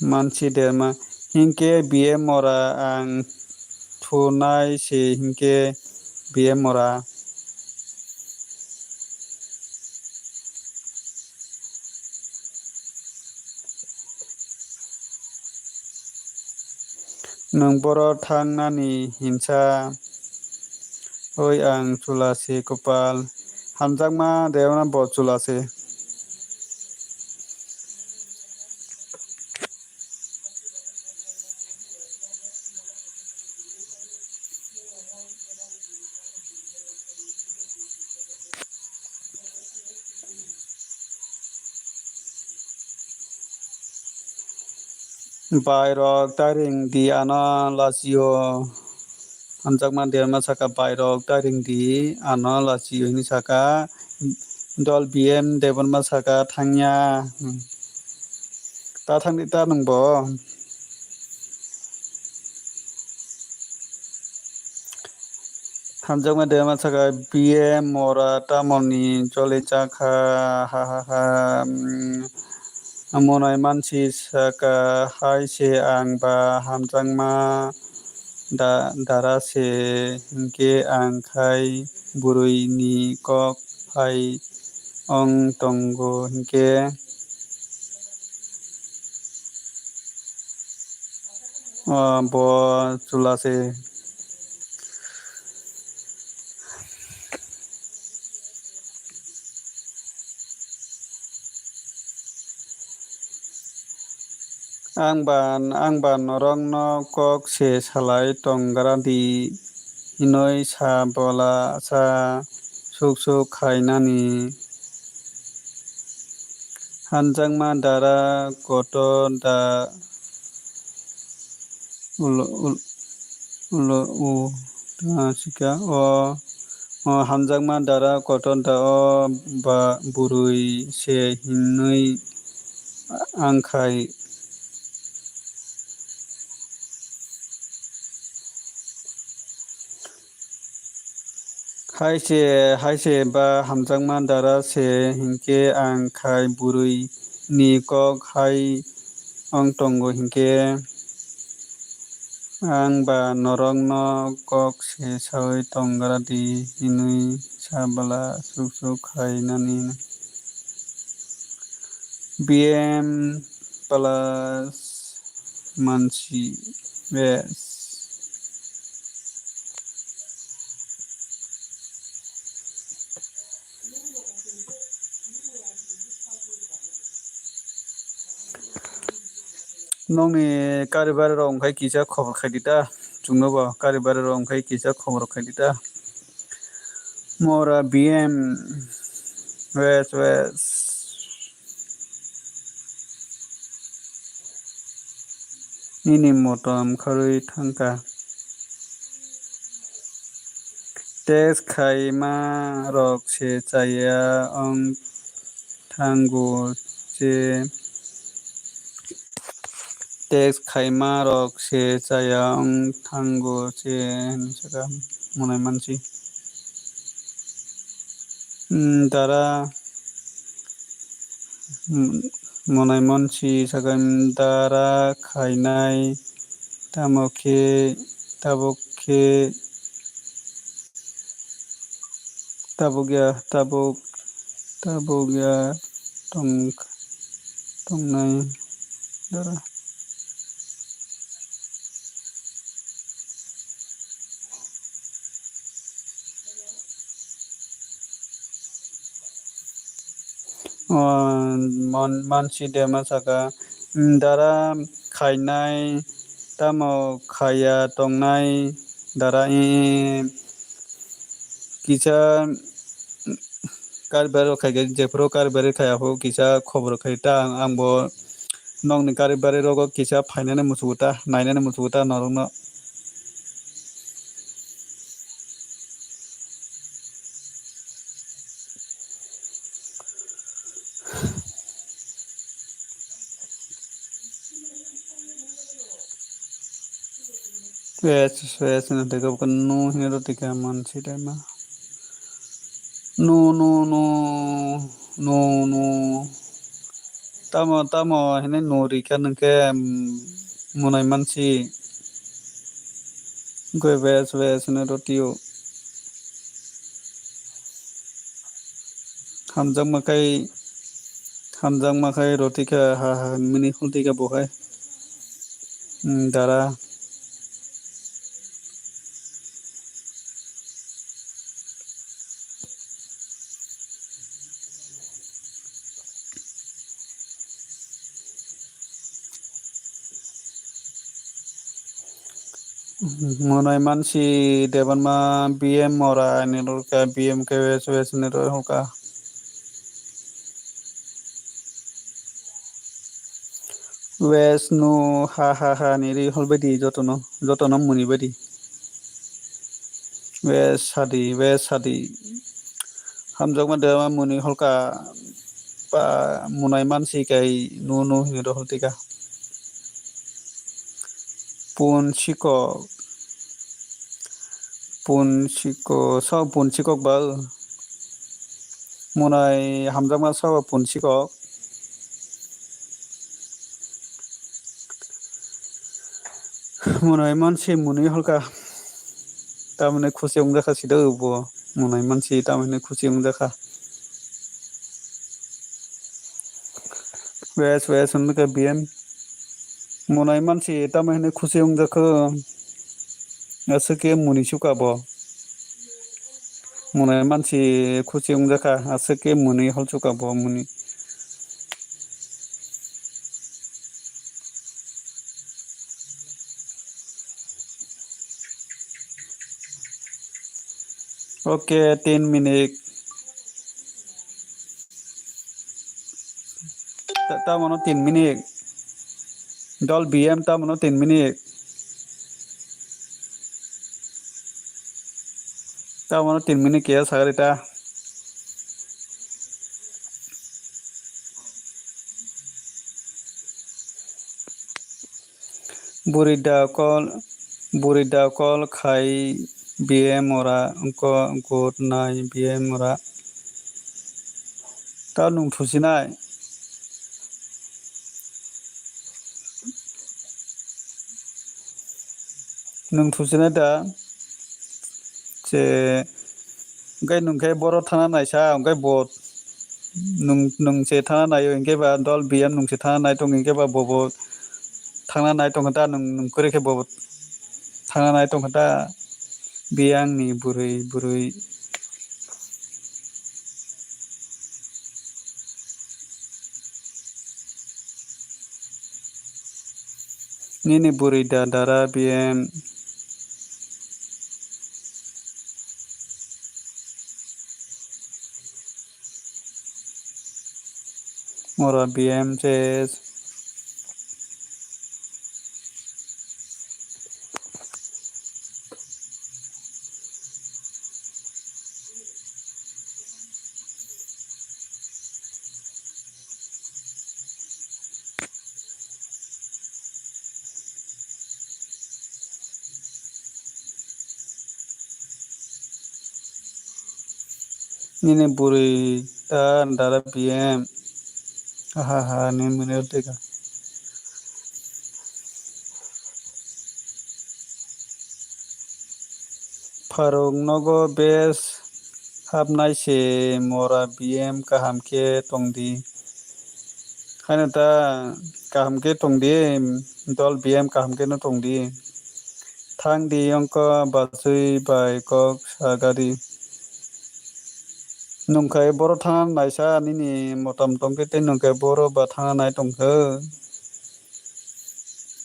Mansi derma hinkhe B M ora ang thunai se hinkhe B M ora. Nwng boro thangnani hinsa oi ang chula se kwpal hamjakma debana bo chula se. Bairok ta ring di ano lachio. Hamjakma derma saka bairok ta ring di ano lachio hini saka dol B M Debbarma saka thangya. Ta thangdi ta nwngbo. Hamjakma dema saka, B M mora tamoni choli chakha, ha ha ha. Mm, monai mansi saka, hai se ang ba hamjakma da-, dara se, hinkhe ang khai bwrwi ni kok hai ong tongo hinkhe. O, bo chwla se. Ang ba, ang ba norokno kok se salai tonggra di, hinwi sa bola sa suk suk khainani. Hamjakma dara kotor da ulo, ul-, ulo, u, ta sika o, o hamjakma dara kotor da o ba bwrwi se hinwi ang khai. Hai se, hai se ba hamjakma dara se, hinkhe ang khai bwrwi ni kok hai ong tongo hinkhe, ang ba norokno kok se saui tonggra di hinwi sa bwla suk suk khainani. B M plus mansi bes. Nokni karibari rok wngkha kisa khobor khaidi ta, chwngno bo karibari rok wngkha kisa khobor khaidi ta. Mora B M wes wes. Nini motom kharwi thangkha. Text khaima rok se chaya wng thango se. Text khaima rok se chaya wng thango se hinwi saka monai mansi. Mm, dara, mm, monai mansi saka, mm, dara khainai tamo khe tabuk khe tabuk ya tabuk tabuk ya tong tongnai dara. O, man-, mansi dema saka, mm, dara khainai, tamo khaiya tongnai, dara, e, e, kisa, mm, karibari rok khaikhe, jephuru karibari khai, aphuru kisa khobor khai ta, ang, ang bo nokni karibari rogo kisa phainani muchungo ta, nainani muchungo ta norokno. Wes, wes, no teka bukan no hino teka mansi dema. No, no, no, no, no. Tamo, tamo, hene no rika nengke, mm, monai mansi. Goi bes, bes, hene rotio. Hamjakma khai, hamjakma khai roti kha, ha, ha, mini khulti kha bo khai. Mm, dara. Monai mansi Debbarma B M Mora ni rulka B M K S S ni rulka. Wes no ha ha ha ni ri hol baidi jotono, jotono muni baidi. Wes sadi, wes sadi. Hamjakma dema muni holka pa munai mansi kai no no hini ro holtika. Pun sikok. Punchiko, sao punchikok ba? Munai hamjakma sao punchikok? Munai mansi muni holka. Tamoni khusi wngjakha sida bo. Munai mansi tamoni khusi wngjakha. Wes, wes, hwnwi khe B M. Munai mansi tamo hwnwi khusi wngjakha. Aswk khe muni suka bo. Munai mansi khusi wngjakha. Aswk khe muni hol suka bo, muni. Okay, tin minute. Ta-, tamono tin minute. Dol B M tamono tin minute. Tamono tin minute khe sagari ta. Bwrwi da call, bwrwi da call khai B M ora, wngkha good night B M ora. Ta nwng thusinai. Nwng thusinai da. Je, hwnkhe nwng khe boro thangna naisa, hwnkhe bo nwng, nwng se thangna naio, hwnkhe ba dol B M nwng se thangna nai tong, hwnkhe ba bo bo thangna nai tong kha ta, nwng, nwng kwrwi khe bo bo thangna nai tong kha ta, biyang ni bwrwi, bwrwi. Nini bwrwi da dara B M. Oro B M ses. Nini bwrwi ta dara B M. Aha ha, ni mwnwi tei ka. Pharuk nogo bes hapnai se mora B M kaham khe tongdi. Haino ta kaham khe tongdi, dol B M kaham khe no tongdi. Thangdi wngkha bachwi bai kok sagari. Nwngkhai boro thangna naisa nini motom tongkhe tei nwngkhai boro ba thangna nai tongkhe.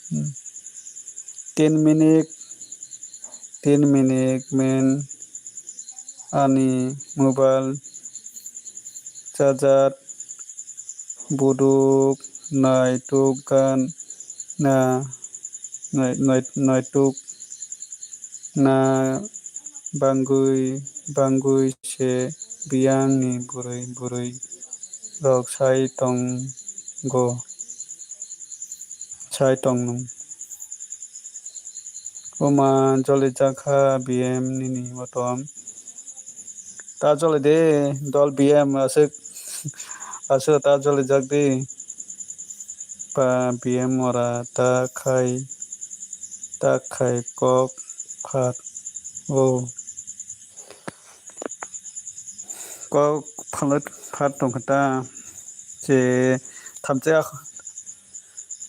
Hmm. Tin minute, tin minute men ani mobile charger buduk naituk gan na nai, nai, naituk na bangwi bangwi se biyang ni bwrwi bwrwi rok sai tongo, sai tong nung. Oma joli jakha B M nini motom. Ta joli de, dol B M aswk, aswk ta joli jak de. Pa B M ora ta khai, ta khai kok phat. O. Kok phalwi phat tongkha ta. Je thamchi,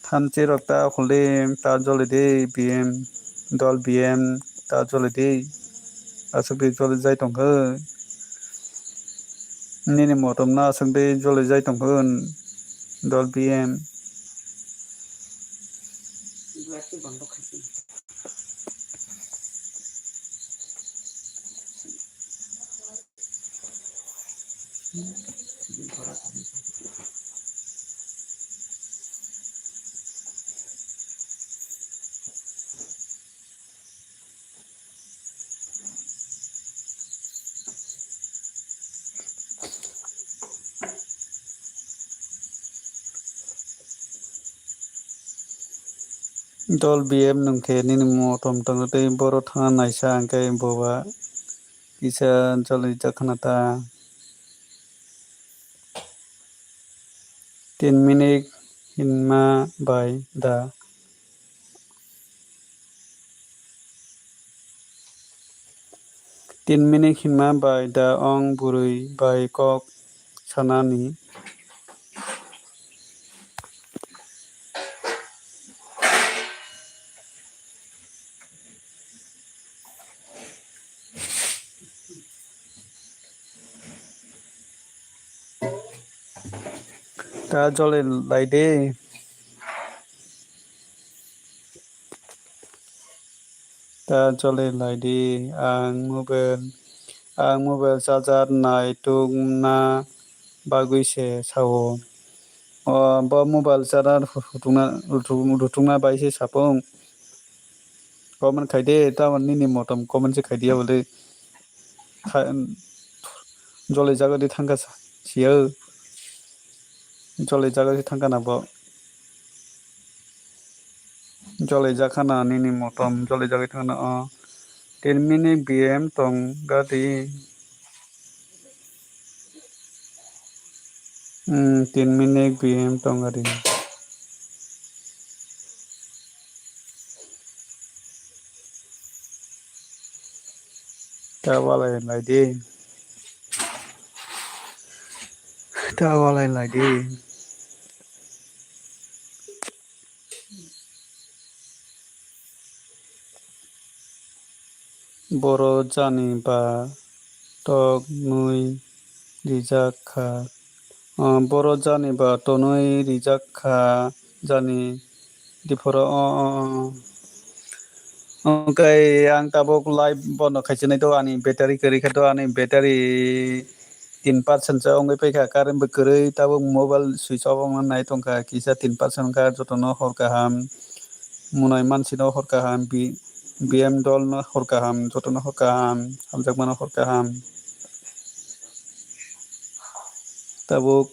thamchi rok ta khuldi ta joli di B M, dol B M ta joli di. Aswk di joli jai tongkha. Nini motom no aswk di joli jai tongkha dol B M. Dol B M nwng khe nini motom tongo tei boro thangna naisa hwnkhe boba kisa joli jakha na ta. Tin minute hinma bai da. Tin minute hinma bai da ong bwrwi bai kok sanani. Ta jole lai de. Ta jole lai di. Ang mobile, ang mobile charger nai tungna bagwi se sao. O, bo mobile charger hutukna, rutuk-, rutukna bai se sapung. Comment khai de, tamo nini motom comment se khai di abo le. Kha-, jole jaga di thangkha sa, siya. Jole jaga di thangkha na bo. Jole jakha na nini motom, jole jagwi thangna o. Tin minute B M tong gadi. Hmm, tin minute B M tong gadi. Ta walai lai di. Ta walai lai di. Boro jani ba tok nwi rijak kha. Ah, boro jani ba tonwi rijak kha jani diphoro. O, o, o. Hwnkhe ang tabuk live bono khaichinai do, ani battery kwrwi khe do, ani battery tin percent se wngwi paikha, current bo kwrwi, tabuk mobile switch off wngna nai tongkha, kisa tin percent wngkha, jotono hor kaham, munai mansino hor kaham, bi-, B M dolno hor kaham, jotono hor kaham, hamjakmano hor kaham. Tabuk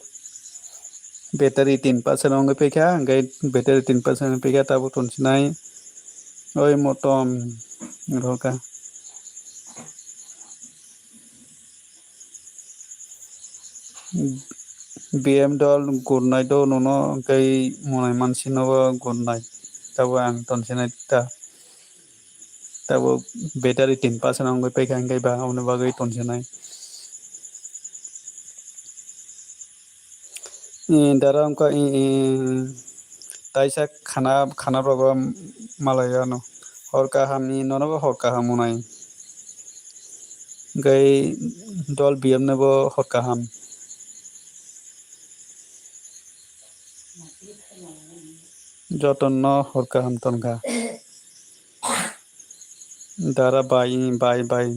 battery tin percent wngwi paikha, hwnkhe battery tin percent wngwi paikha, tabuk tonsinai oi motom roka. B M dol gurnai do nono, hwnkhe munai mansino bo gurnai, tabuk ang tonsinai ta. Tabuk battery tin percent wngwi paikha, hwnkhe ba aboni bagwi tonsinai. Ee, dara wngkha, ee, ee, taisa khana, khana rogo malai ano. Hor kaham ni, nono bo hor kaham wngnai. Hwnkhe dol B M no bo hor kaham. Jotono hor kaham tongkha. Dara bai, bai, bai.